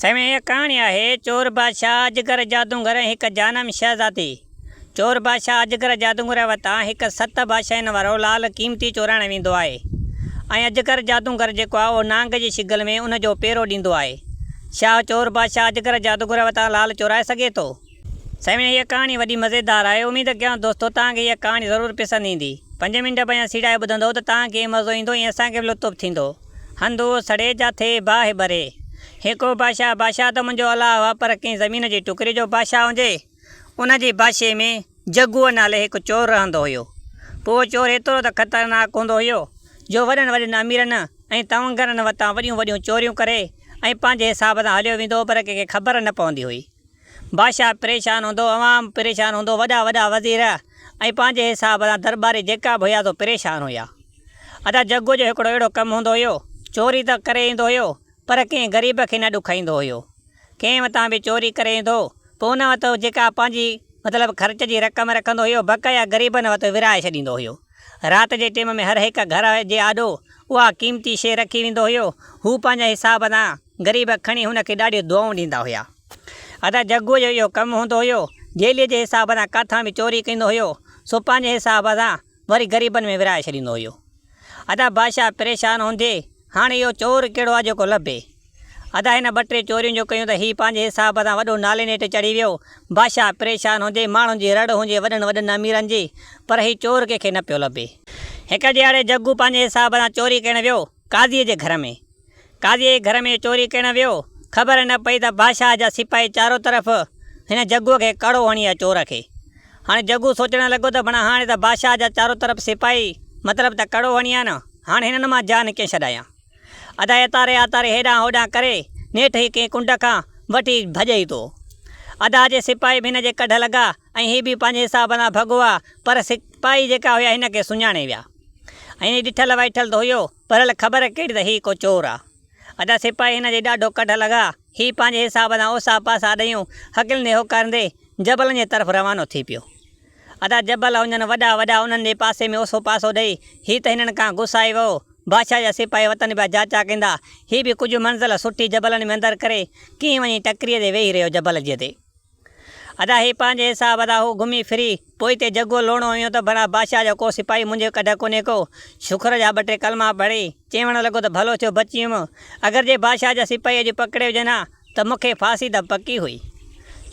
سائين هيء ڪهاڻي آهي چور بادشاهه اجگر جادونگر ۽ هڪ جانم شهزادي. چور بادشاهه اجگر جادونگر وٽان هڪ ست بادشاهين وارو لعل قيمتي چورائڻ ويندو آهي ۽ اجگر جادونگر جيڪو آهي اهو نانگ جي شگل ۾ ان جو پيرو ڏيندو آهي. ڇا چور بادشاهه اجگر جادوگر وٽان لعل چورائي سگهي ٿو؟ سائين هيء ڪهاڻي وڏي مزيدار آهي اميد ڪيان دوستو توهان کي هيء ڪهاڻي ضرور پسند ايندي. پنج منٽ پنهنجا سيڙائي ٻڌندو ته توهان کي مزو ايندو ۽ اسان کي به لطف ٿيندو. هنڌ سڙي جاٿي باهه ٻري. هڪ بادشاهه بادشاهه ته منهنجو الله هئا پر ڪنهن زمين جي ٽڪري جو بادشاهه هجي. ان جي بادشاهي ۾ جگوء نالي هڪ چور رهندو هيو. پوء اهو چور ايترو ته خطرناڪ هوندو هيو جو وڏن وڏن اميرن ۽ تونگرن وتان وڏيون وڏيون چوريون ڪري ۽ پنهنجي حساب سان هليو ويندو هو پر ڪنهن کي خبر نه پوندي هئي. بادشاهه پريشان هوندو، عوام پريشان هوندو، وڏا وڏا وزير ۽ پنهنجي حساب سان درٻاري جيڪا به هيا سو پريشان هيا. ادا جگوء جو هڪڙو اهڙو ڪم هوندو هيو، چوري ته ڪري ايندو هيو پر ڪنهن غريب کي نه ڏکائيندو هيو. ڪنهن وتان به چوري ڪري ايندو هو، پوء ان وٽ جيڪا پنهنجي مطلب خرچ جي رقم رکندو هيو، بقايا غريبن وٽ ورهائي ڇڏيندو هيو. رات جي ٽيم ۾ هر هڪ گهر جي آڏو اها قيمتي شيء رکي ويندو هيو. هو پنهنجي حساب سان غريب کڻي هن کي ڏاڍيون دعائون ڏيندا هيا. ادا جگوء جو اهو ڪم هوندو هيو، جيليء جي حساب سان ڪاٿان به چوري ڪندو هيو، سو پنهنجي حساب سان وري غريبن ۾ ورهائي ڇڏيندو هيو. ادا بادشاهه پريشان هوندي، هاڻي اهو چور ڪهڙو آهي جيڪو لڀي. ادا هن ٻه ٽي چوريون جو ڪيون ته هي پنهنجي حساب سان وڏو نالي نيٽ چڙهي ويو. بادشاهه پريشان هوندي، ماڻهن جي رڙ هوندي وڏن وڏن اميرن جي، پر هي چور ڪنهن کي نه پيو لڀي. هڪ ڏهاڙي جگو پنهنجي حساب سان چوري ڪرڻ ويو قاضيء جي گهر ۾. قاضيء جي گهر ۾ چوري ڪرڻ ويو. خبر نه پئي ته بادشاهه جا سپاهي چارو طرف هن جگوء کي ڪڙو هڻي آيا چور کي. هاڻي جگو سوچڻ لڳو ته بڻا هاڻي ته بادشاهه جا چارو طرف سپاهي مطلب ته ڪڙو هڻي آيا نه، هاڻي هنن مان جان ڪيئن ڇڏايان. ادا اتاري آتاري هيڏانهن هوڏانهن ڪري نيٺ هي ڪنهن ڪنڊ کان وٺي ڀڄي ٿو. ادا جي سپاهي به هن جي ڪڍ لڳا ۽ هي به پنهنجي حساب سان ڀڳو آ پر سپاهي جيڪا هيا هن کي سڃاڻي ويا ۽ هي ڏٺل وائٺل ته هيو پر ال خبر ڪهڙي ته هي ڪو چور آ. ادا سپاهي هن جي ڏاڍو ڪڍ لڳا. هي پنهنجي حساب سان اوسا پاسا ڏيون هڪلندي هوڪاريندي جبلن جي طرف روانو ٿي پيو. ادا جبل هجن وڏا وڏا انهن جي پاسي ۾ اوسو پاسو ڏئي هي ته هنن کان گسائي ويو. بادشاهه جا سپاهي وتن پيا جاچا ڪندا. هي به ڪجهه منزل سٺي جبلن ۾ اندر ڪري ڪيئن وڃي ٽڪريء تي ويهي رهيو جبل جي تي. ادا هي پنهنجي حساب ادا هو گهمي ڦري پوئتي جڳو لوڻو هنيو ته ڀلا بادشاهه جو ڪو سپاهي منهنجي ڪڍ ڪونهي ڪو. شڪر جا ٻه ٽي ڪلما پڙهي چيوڻ لڳو ته ڀلو ٿيو بچي ويم. اگر جي بادشاهه جا سپاهي اڄ پڪڙي وجهن ها ته مون کي ڦاسي ته پڪي هئي.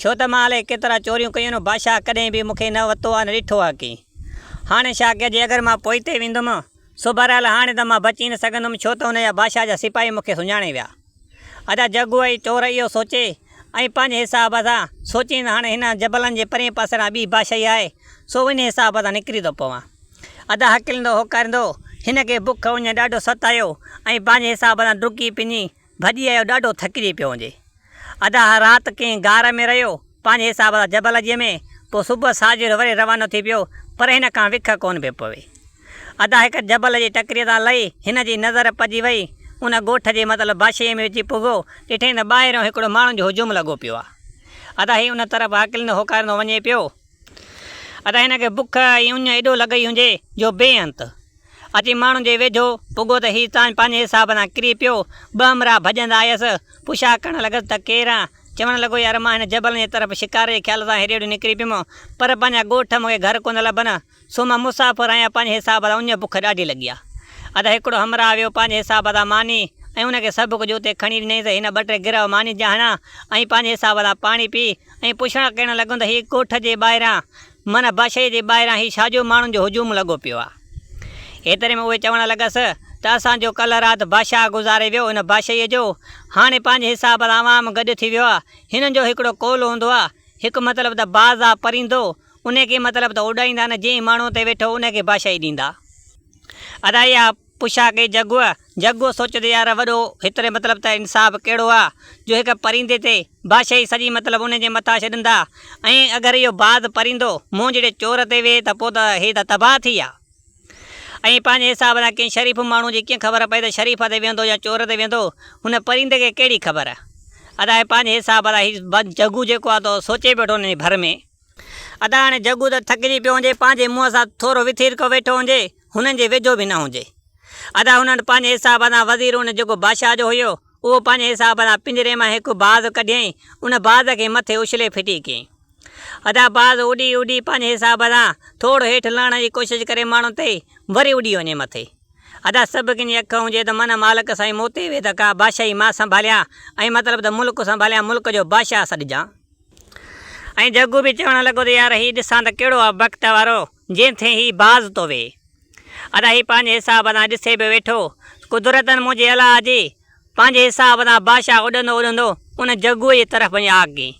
ڇو ته مان الائي ڪيترا چوريون ڪيون آهن بادشاهه ڪڏهن به مون کي نه وتو آهي نه ڏٺو آهي ڪي. هاڻي ڇا ڪجي اگر مان پوئتي ويندم سو بهرحال هاڻي ته مان بچي نه سگهندم ڇو ته ان جا بادشاهه جا سپاهي مون کي سڃاڻي ويا. ادا جڳو ۽ چور اهو سوچي ۽ پنهنجي حساب سان سوچين ته هاڻي هن جبلن جي پرئين پاسي ڏانهن ٻي بادشاهي آهي، سو انهي حساب سان نڪري ٿو پوان. ادا هڪليندو هوڪاريندو هن کي بک اڃ ڏاڍو ستايو ۽ پنهنجي حساب سان ڊڪي پڃي ڀڄي آيو ڏاڍو ٿڪجي پيو هجي. ادا رات ڪنهن غار ۾ رهيو، پنهنجي حساب سان جبل جي ۾، پوء صبح ساجهر وري روانو ٿي پيو، پر هن کان وک ڪونه پيو پوي. ادا هڪ جبل جي ٽڪريء تان لهي، هن جي نظر پئجي وئي، ان ڳوٺ جي مطلب بادشاهيء ۾ اچي پڳو، ڏٺائين ته ٻاهريون هڪڙو ماڻهن جو هجوم لڳو پيو آ. ادا هي ان طرف هاڪليندو هوڪاريندو وڃي پيو. ادا هن کي بک ۽ اڃ ايڏو لڳي هجي جو بي انت. اچي ماڻهن جي ويجهو پڳو ته هي تان پنهنجي حساب سان ڪري پيو. ٻه همراهه ڀڄندا آيس. پڇا ڪرڻ لڳس ته ڪير آن؟ چوڻ لڳو يار مان هن جبلن جي طرف شڪار جي خيال سان هيڏي هوڏي نڪري پيم، پر پنهنجا ڳوٺ مون کي گهر ڪونه لڀن. سو مان مسافر آهيان پنهنجي حساب سان اڃ بک ڏاڍي لڳي آ. ادا هڪڙو همراهه ويو پنهنجي حساب سان ماني ۽ ان کي سڀ ڪجهه اتي کڻي ڏنائين ته هن ٻه ٽي گرهه ماني جا هڻا ۽ پنهنجي حساب سان پاڻي پي ۽ پڇڻ ڪرڻ لڳو ته هي ڳوٺ جي ٻاهران معنيٰ بادشاهيء جي ٻاهران هي ڇا جو ماڻهن جو هجوم لڳو پيو آ. ايتري ۾ اهي چوڻ لڳس ته اسان جو ڪلهه رات بادشاهه گذاري ويو ان بادشاهيء جو هاڻي پنهنجي حساب سان عوام گڏ ٿي ويو آ. هنن جو هڪڙو قول هوندو آ هڪ مطلب ته باز آ پرندو انهي کي مطلب ته اڏائيندا نه جنهن ماڻهوء تي ويٺو انهي کي بادشاهي ڏيندا. ادا اها پڇا ڪئي جڳوء. جڳوء سوچيو ته يار وڏو هيتري مطلب ته انصاف ڪهڙو آ جو هڪ پرندي تي بادشاهي سڄي مطلب انهي جي مٿان ڇڏندا ۽ اگر اهو باز پرندو مون جهڙي چور تي ويهي ته پوء ته هي ته تباهه ٿي ويا. ۽ پنهنجي حساب سان ڪنهن شريف ماڻهوء جي ڪيئن خبر پئي ته شريف تي ويهندو يا چور تي ويهندو، هن پرندي کي ڪهڙي خبر. ادا هي پنهنجي حساب سان هي جڳو جيڪو آ تو سوچي ويٺو هن جي ڀر ۾. ادا هاڻي جڳو ته ٿڪجي پيو هجي، پنهنجي منهن سان ٿورو وٿيرڪو ويٺو هجي، هنن جي ويجهو به نه هجي. ادا هنن پنهنجي حساب سان وزير ان جيڪو بادشاهه جو هيو، اهو پنهنجي حساب سان پڃري مان هڪ باز ڪڍيائين، ان باز کي مٿي اڇلي ڦٽي ڪيائين. ادا باز اڏي اڏي پنهنجي حساب سان ٿورو هيٺ لهڻ جي ڪوشش ڪري ماڻهن تي وري اڏي وڃي مٿي. ادا سڀ ڪنهن جي اک هجي ته من مالڪ سائين مون تي ويهه ته ڪا بادشاهي مان سنڀاليان ۽ مطلب ته ملڪ سنڀاليان ملڪ جو بادشاهه سڏجان. ۽ جگو به چوڻ لڳو ته يار هي ڏسان ته ڪهڙو آ بخت وارو جنهن ٿي هي باز ٿو ويهي. ادا هي پنهنجي حساب سان ڏسي به ويٺو. قدرتن منهنجي الله جي پنهنجي حساب سان بادشاهه اڏندو اڏندو ان جگوء جي طرف وڃي آگ ڪئي.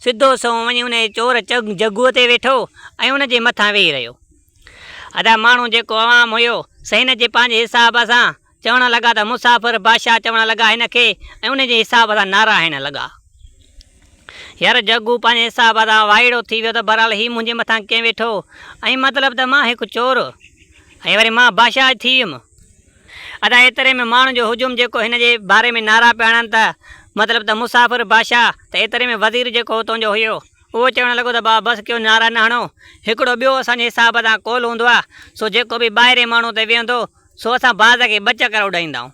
سڌو سنئون وڃي ان چور جگوء تي ويٺو ۽ ان جي مٿان ويهي رهيو. ادا ماڻهو جيڪو عوام هيو سي هن جي پنهنجي حساب سان چوڻ لڳا ته مسافر بادشاهه چوڻ لڳا هن کي ۽ ان جي حساب سان نعرا هڻڻ لڳا. يار جگو پنهنجي حساب سان وائڙو ٿي ويو ته بهرحال هي منهنجي مٿان ڪئين ويٺو ۽ مطلب ته مان هڪ چور ۽ وري مان بادشاهه ٿي ويم. ادا ايتري ۾ ماڻهن جو هجوم جيڪو هن جي باري ۾ نعرا پيا هڻن ته مطلب ته مسافر بادشاهه ته ايتري ۾ وزير جيڪو هتان جو هيو اهو چوڻ لڳو ته بابا بس ڪيو نعرا نه هڻو هڪڙو ٻيو اسان جي حساب سان قول هوندو آهي سو جيڪو به ٻاهرين ماڻهو تي ويهندو سو اسان باز کي ٻه چڪر اڏائيندائون.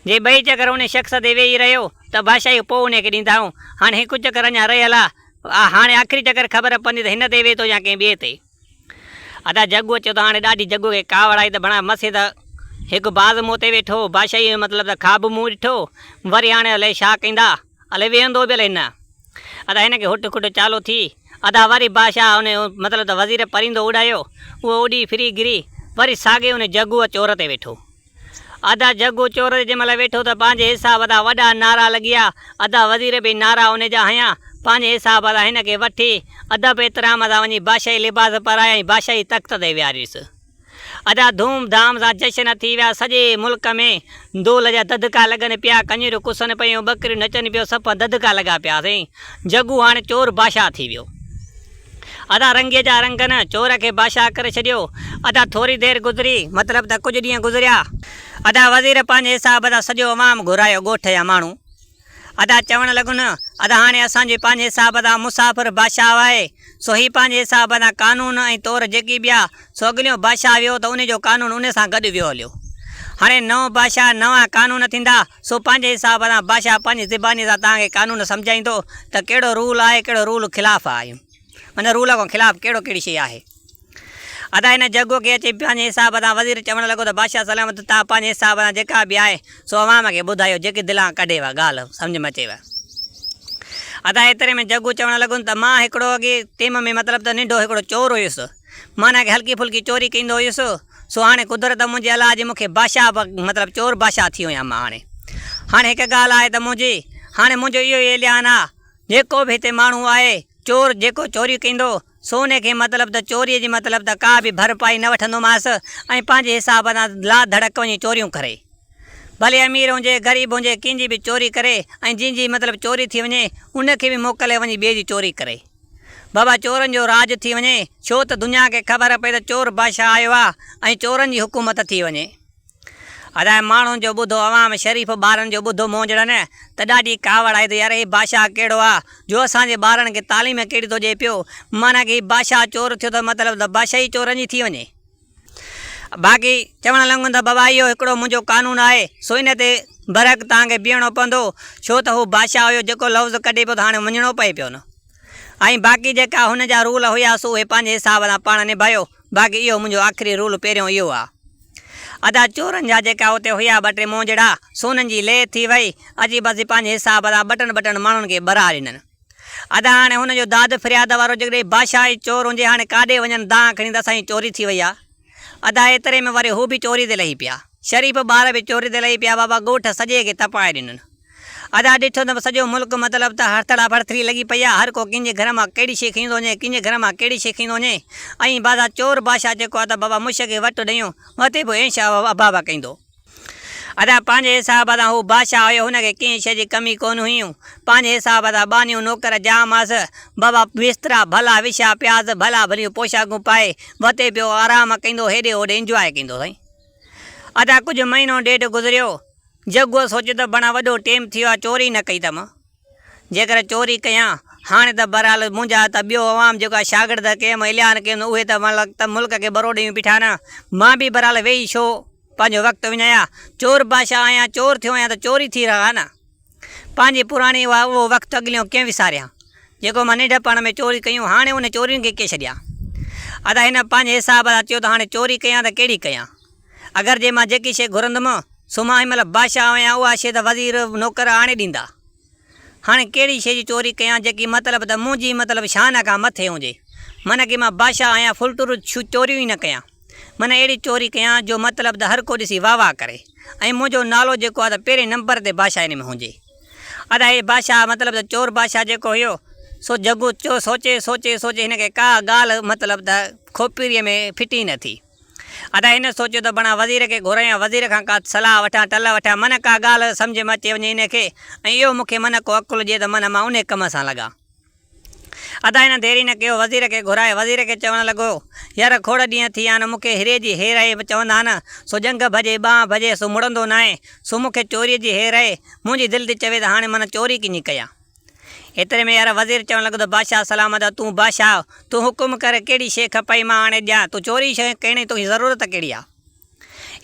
جي ٻئي چڪر انهي شخص تي ويهي رهيو ته بادشاهي پوء انهي کي ڏيندائون. هاڻي هڪ چڪر اڃا رهيل آ. هاڻي آخري چڪر خبر پوندي ته هن تي ويهي ٿو يا ڪنهن ٻئي تي. ادا جڳو چيو ته هاڻي ڏاڍي جڳو کي ڪاوڙ آئي ته ڀڻا مسي ته هڪ باز مون تي ويٺو هو، بادشاهيء جو مطلب ته خواب مون ڏٺو، وري هاڻي الائي ڇا ڪيندا، الائي ويهندو به الائي نه. ادا هن کي هٽ کٽ چالو ٿي. ادا وري بادشاهه ان مطلب ته وزير پرندو اڏايو، اهو اڏي ڦري گري وري ساڳئي ان جڳوء چور تي ويٺو. ادا جڳو چور تي جنهن مهل ويٺو ته پنهنجي حساب ادا وڏا نعرا لڳيا، ادا وزير به نعرا ان جا هنيا، پنهنجي حساب ادا هن کي وٺي ادب احترام سان وڃي بادشاهي لباس پهرايا ۽ بادشاهي تخت تي ويهاريس. ادا ڌوم ڌام سان جشن ٿي ويا، سڄي ملڪ ۾ دول جا ڌڌڪا لڳن پيا، ڪڃريون ڪسن پيون، ٻڪريون نچن پيون، صفا ڌڌڪا لڳا پيا سائين. جڳو هاڻي چور بادشاهه ٿي ويو. ادا رنگيء جا رنگ نه، چور کي بادشاهه ڪري ڇڏيو. ادا ٿوري دير گذري، مطلب ته ڪجهه ڏينهن گذريا. ادا وزير پنهنجي حساب سان سڄو عوام گهرايو، ڳوٺ جا ماڻهو. ادا چوڻ لڳن، ادا هاڻي اسان جي پنهنجي حساب سان مسافر بادشاهه آهي، سو هي پنهنجي حساب سان قانون ۽ طور جيڪي به آ، سو اڳليون بادشاهه ويو ته انهي جو قانون انهي سان گڏ ويو هليو. هاڻي نئون بادشاهه نوان قانون ٿيندا، سو پنهنجي حساب سان بادشاهه پنهنجي زباني سان توهان کي قانون سمجهائيندو ته ڪهڙو رول آهي ڪهڙو رول خلاف آهي. معنيٰ رول کان خلاف ڪهڙو ڪهڙي شيء آهي. ادا هن جڳو کي اچي پنهنجي حساب سان وزير چوڻ لڳو ته بادشاهه سلامت توهان پنهنجي حساب سان جيڪا به آهي سو عوام کي ٻڌايو جيڪي دلان ڪڍيو ڳالهه سمجهه ۾ اچيو. ادا ايتري ۾ جڳو چوڻ لڳو ته مان هڪڙو اڳي ٽيم ۾ مطلب ته ننڍو هڪڙو چور هيس معنيٰ ڪه هلڪي ڦلڪي چوري ڪيندو هيس سو هاڻي قدرت منهنجي الله جي مون کي بادشاهه مطلب چور بادشاهه ٿي ويو آهيان مان هاڻي هاڻي هڪ ڳالهه آهي ته منهنجي هاڻي منهنجو اهو ئي اعلان آهي جيڪو به هتي ماڻهو آهي چور جيڪو چوري ڪيندو سو انهي کي مطلب ته چوريء جي مطلب ته ڪا به ڀرپائي نه وٺندومانس ۽ پنهنجي حساب سان لا ڌڙڪ وڃي چوريون ڪري. ڀلي امير هجي، غريب هجي، ڪنهن جي به چوري ڪري ۽ جنهن جي مطلب چوري ٿي وڃي، ان کي به موڪلي وڃي ٻئي جي چوري ڪري. بابا چورن جو راڄ ٿي وڃي، ڇو ته دنيا کي خبر پئي ته چور بادشاهه آيو آ ۽ چورن جي حڪومت ٿي وڃي. ادا ماڻهن جو ٻڌو عوام شريف ٻارن جو ٻڌو مونجهڙن ته ڏاڍي ڪاوڙ آئي ته يار هي بادشاهه ڪهڙو آ جو اسان جي ٻارن کي تعليم ڪهڙي ٿو ڏئي پيو معنيٰ ڪه هي بادشاهه چور ٿيو ته مطلب ته بادشاهي چورن جي ٿي وڃي. باقي چوڻ لڳن ته بابا اهو هڪڙو منهنجو قانون آهي سو ان تي برحق توهان کي بيهڻو پوندو ڇو ته هو بادشاهه هيو جيڪو لفظ ڪڍي پيو ته هاڻي مڃڻو پئي پيو نه ۽ باقي جيڪا هن جا رول هيا سو اهي پنهنجي حساب سان پاڻ نڀايو باقي اهو منهنجو آخري رول پهريون اهو آ. ادا چورن جا جيڪا اتي هيا ٻه ٽي مونجهڙا، سونن جي لئه ٿي وئي، اچي بس پنهنجي حساب سان ٻٽن ٻٽن ماڻهن کي ٻرا ڏنن. ادا هاڻي هن جو داد فرياد وارو جيڪڏهن بادشاهه ئي چور هجي هاڻي ڪاڏي وڃن دانهن کڻي ته اسان جي چوري ٿي وئي آ. ادا ايتري ۾ وري هو به چوري تي لهي پيا. شريف ٻار به چوري تي لهي پيا بابا ڳوٺ سڄي کي تپائي ڏنن. ادا ڏٺو ته سڄو ملڪ مطلب ته هڙتڙا ڦڙتڙي لڳي پئي آ، هر ڪو ڪنهن جي گهر مان ڪهڙي شيء کڻي ٿو وڃي، ڪنهن جي گهر مان ڪهڙي شيء کڻي ٿو وڃي ۽ بادشاهه چور بادشاهه جيڪو آ ته بابا مش کي وٽ ڏيون وتي پوء عيش ابابا ڪيندو. ادا پنهنجي حساب سان هو بادشاهه هيو هن کي ڪنهن شيء جي ڪمي ڪونه هيون، پنهنجي حساب سان ٻانهيون نوڪر جام هئس، بابا بسترا ڀلا وڇا پياس ڀلا ڀليون پوشاڪون پائي وتي پيو آرام ڪيندو هيڏي هوڏي انجواء ڪيندو سائين. ادا ڪجهه مهينو ڏيڍ گذريو جڳو سوچيو ته بڻا وڏو ٽيم ٿيو آ چوري نه ڪئي اٿم جيڪر چوري ڪيان هاڻي ته بهرحال منهنجا ته ٻيو عوام جيڪو آ شاگرد ڪيم اعلان ڪيم اهي ته مطلب ته ملڪ کي ٻرو ڏيون بيٺا نه مان به بهرحال ويهي ڇو پنهنجو وقت وڃايان چور بادشاهه آهيان چور ٿيو آهيان ته چوري ٿي رهان نه. پنهنجي پراڻي اها اهو وقت اڳليون ڪيئن وساريان، جيڪو مان ننڍپڻ ۾ چوري ڪيون، هاڻي انهن چورين کي ڪيئن ڇڏيان؟ ادا هن پنهنجي حساب سان چيو ته هاڻي چوري ڪيان ته ڪهڙي ڪيان؟ اگر جي مان جيڪي شيء گهرندم، سو مان هن مهل بادشاهه آهيان، اها شيء ته وزير، نوڪر آڻي ڏيندا. هاڻي ڪهڙي شيء جي چوري ڪيان، جيڪي مطلب ته منهنجي مطلب شان کان مٿي هجي. معنيٰ ڪي مان بادشاهه آهيان، ڦلٽور چوريون ئي نه ڪيان. معنيٰ اهڙي چوري ڪيان جو مطلب ته هر ڪو ڏسي واهه واهه ڪري ۽ منهنجو نالو جيڪو آهي ته پهرين نمبر تي بادشاهين ۾ هجي. ادا هي بادشاهه مطلب ته چور بادشاهه جيڪو هيو سو جڳو چو سوچي سوچي سوچي هن کي ڪا ڳالهه مطلب ته کوپريء ۾ ڦٽي نه ٿي. ادا هن سوچيو ته بڻا وزير کي گهرايان وزير کان ڪا صلاح وٺان ٽل وٺان من ڪا ڳالهه سمجهه ۾ اچي وڃي هن کي ۽ اهو مون کي من ڪو عقل ڏئي ته من مان انهي ڪم سان لڳان. ادا هن دير ئي نه ڪيو، وزير کي گهرائي، وزير کي چوڻ لڳو، يار کوڙ ڏينهن ٿي ويا آهن، مون کي هيري جي هير اهي چوندا آهن، سو ڄنگهه ڀڄي، ٻانهن ڀڄي، سو مڙندو ناهي، سو مون کي چوريء جي هير اهي، منهنجي دل ٿي چوي ته هاڻي من چوري ڪيئن ڪيان. ايتري ۾ يار وزير چوڻ لڳو ته بادشاهه سلامت، تون بادشاهه، تون حڪم ڪر، ڪهڙي شيء کپئي مان آڻي ڏيان، تون چوري شيء ڪرڻ جي توکي ضرورت ڪهڙي آهي؟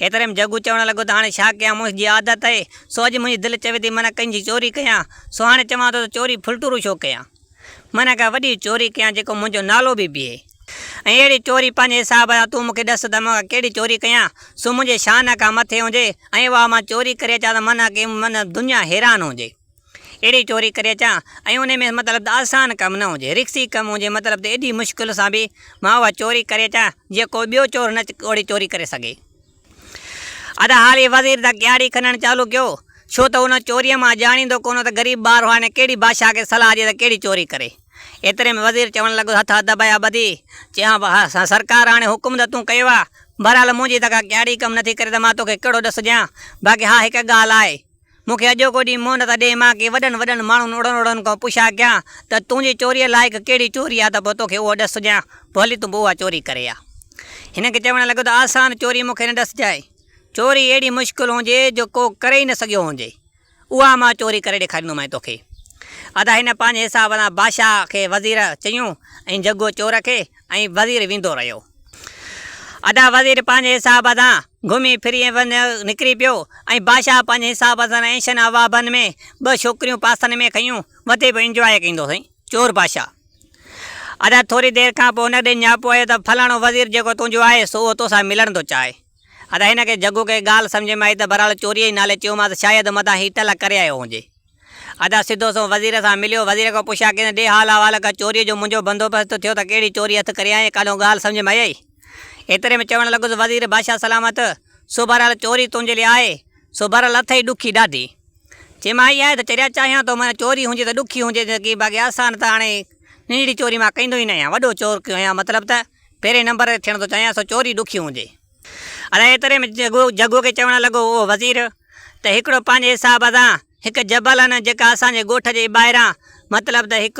ايتري ۾ جگو چوڻ لڳو ته هاڻي ڇا ڪيان، منهنجي عادت اهي، سو اڄ منهنجي دل چوي ٿي من ڪنهن جي چوري ڪيان، سو هاڻي چوان ٿو ته چوري ڦلٽورو ڇو ڪيان؟ من ڪا وڏي چوري ڪيان جيڪو منهنجو نالو به بيهي. ۽ اهڙي چوري پنهنجي حساب سان تون مون کي ڏس ته مان ڪهڙي چوري ڪيان، سو منهنجي شان کان مٿي هجي ۽ اها مان چوري ڪري اچان ته من ڪي من دنيا حيران هجي. اهڙي چوري ڪري اچان ۽ انهي ۾ مطلب ته آسان ڪم نه هجي، رڪسي ڪم هجي، مطلب ته ايڏي مشڪل سان به مان اها چوري ڪري اچان جيئن ڪو ٻيو چور نه اهڙي چوري ڪري سگهي. ادا حالي وزير ته ڪياڙي کڻڻ چالو ڪيو، ڇو ته ان چوريء مان ڄاڻيندو ڪونه ته غريب ٻار هاڻي ڪهڙي بادشاهه کي صلاح ڏئي ته ڪهڙي چوري ڪري. ايتري ۾ وزير چوڻ لڳو هٿ ادب جا ٻڌي، چيائين ها سرڪار هاڻي حڪم ته تون ڪيو آ، بهرحال منهنجي ته ڪا ڪياڙي ڪم نٿي ڪري ته مان توکي ڪهڙو ڏس ڏيان، باقي ها هڪ ڳالهه آهي. مون کي اڄوڪو ڏينهن منهن نه ته ڏي، مان ڪي وڏن وڏن ماڻهن اڙن اڙن کان پڇا ڪيان ته تنهنجي چوريء لائق ڪهڙي چوري آ ته پوء توکي اهو ڏس ڏيان، پوء هلي تون به اها چوري ڪري آ. هن کي چوڻ لڳو ته آسان چوري مون کي نه ڏسجانء. چوري اهڙي مشڪل هجي جو ڪو ڪري ئي نه سگهيو هجي. اها مان چوري ڪري ڏيکاريندومانء توکي. ادا هن پنهنجي حساب سان بادشاهه کي وزير چيون ۽ جڳو چور کي ۽ وزير ويندو رهيو. ادا وزير پنهنجي حساب سان گهمي ڦري وڃ نڪري پيو ۽ بادشاهه پنهنجي حساب سان عيشن اوابن ۾ ٻه ڇوڪريون پاسن ۾ کنيون وتي پيو انجواء ڪيندو سائين چور بادشاهه. ادا ٿوري دير کان پوء هن ڏي نياپو آيو ته فلاڻو وزير جيڪو تنهنجو آهي سو اهو توسان ملڻ ٿو چاهي. ادا هن کي جگو کي ڳالهه سمجهه ۾ آئي ته بهرحال چوريء جي نالي چيومانس شايد متان هي ٽل ڪري آيو هجي. ادا سڌو سنئون وزير سان مليو، وزير کان پڇا ڪيائين ته ڏي حال احوال ڪر چوريء جو منهنجو بندوبست ٿيو ته ڪهڙي چوري هٿ ڪري آئين، ڪاڏهون ڳالهه سمجهه ۾ آئي؟ ايتري ۾ چوڻ لڳس وزير بادشاهه سلامت، سو بهرحال چوري تنهنجي لئي آهي، سو بهرحال اٿئي ڏکي ڏاڍي. چيم آئي آهي ته چريا چاهيان ٿو معنيٰ چوري هجي ته ڏکي هجي جيڪي باقي آسان ته هاڻي ننڍڙي چوري مان ڪندو ئي نه آهيان، وڏو چور آهيان مطلب ته پهرين نمبر تي ٿيڻ ٿو چاهيان سو چوري ڏکي هجي. ادا ايتري ۾ جگو کي چوڻ لڳو اهو وزير ته هڪڙو پنهنجي حساب سان هڪ جبل آهن جيڪا اسان جي ڳوٺ جي ٻاهران مطلب ته هڪ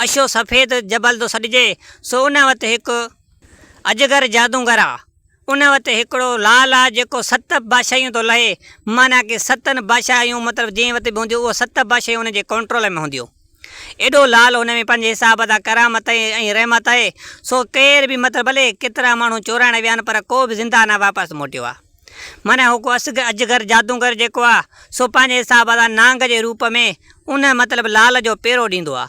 اشو سفيد جبل ٿو سڏجي سو ان وٽ هڪ اجگر جادونگر آ ان وٽ هڪڙو لال آ جيڪو ست بادشاهيون ٿو لهي معنيٰ ڪي ستن بادشاهيون مطلب جنهن وٽ به هونديون اهو ست بادشاهيون ان جي ڪنٽرول ۾ هونديون ايڏو لال ان ۾ پنهنجي حساب سان ڪرامت ۽ رحمت آهي سو ڪير به مطلب ڀلي ڪيترا ماڻهو چورائڻ ويا آهن پر ڪو به زنده نه واپس موٽيو آ. معنيٰ هو ڪو اجگر جادوگر جيڪو آ سو پنهنجي حساب سان نانگ جي روپ ۾ ان مطلب لال جو پيرو ڏيندو آ.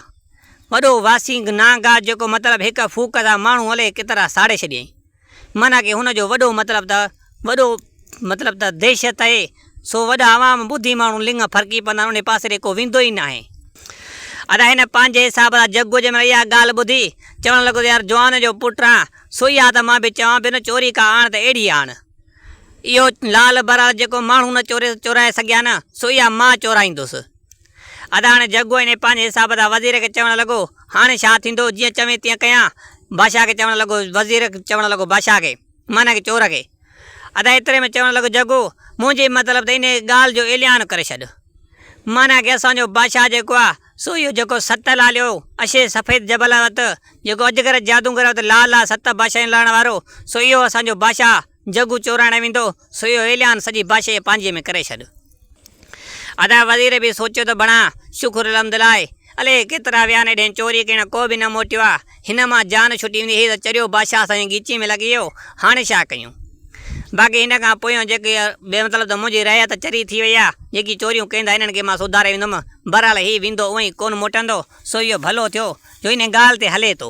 وڏو واسينگ نانگ آ جيڪو مطلب هڪ ڦوڪ سان ماڻهو الائي ڪيترا ساڙي ڇڏيائين. معنيٰ ڪي هن جو وڏو مطلب ته وڏو مطلب ته دهشت آهي سو وڏا عوام ٻڌي ماڻهو لڱ ڦرڪي پوندا آهن انهي پاسي ڏي ڪو ويندو ئي ناهي. ادا هن پنهنجي حساب سان جڳو جنهن مهل اها ڳالهه ٻڌي چوڻ لڳو ته يار جوان جو پٽ آن سو اها ته مان به چوان پيو نه چوري ڪا آڻ ته اهڙي آڻ. اهو لال برال جيڪو ماڻهو نه چوري چورائي سگهيا نه سو اها مان چورائيندس. ادا هاڻي جڳو انهي پنهنجي حساب سان وزير کي چوڻ لڳو، هاڻي ڇا ٿيندو، جيئن چوين تيئن ڪيان. بادشاهه کي چوڻ لڳو، وزير چوڻ لڳو بادشاهه کي، معنيٰ ڪي چور کي. ادا ايتري ۾ چوڻ لڳو جڳو، منهنجي مطلب ته انهي ڳالهه جو اعلان ڪري ڇڏ. معنيٰ ڪي اسان جو بادشاهه جيڪو آ، سو اهو جيڪو ست لاليو، اشي سفيد جبل وت، جيڪو اجگر جادونگر وت لال آ، ست بادشاهيون لهڻ وارو، سو اهو اسان جو بادشاهه جڳو چورائڻ ويندو، سو اهو اعلان سڄي بادشاهيء پنهنجي ۾ ڪري ڇڏ. ادا وزير به سوچيو ته بڻا، شڪر الحمدلله، الائي ڪيترا ويا آهن هيڏهين چوري ڪرڻ ڪو به نه موٽيو آ، هن مان جان ڇٽي ويندي، هي ته چريو بادشاهه اسان جي ڳچيء ۾ لڳي ويو، هاڻي ڇا ڪيون؟ باقي هن کان پويون جيڪي بي مطلب ته منهنجي رعيت چري ٿي وئي آ، جيڪي چوريون ڪيندا انهن کي مان سڌاري ويندم. بهرحال هي ويندو اونئين ڪونه موٽندو، سو اهو ڀلو ٿيو جو انهي ڳالهه تي هلي ٿو.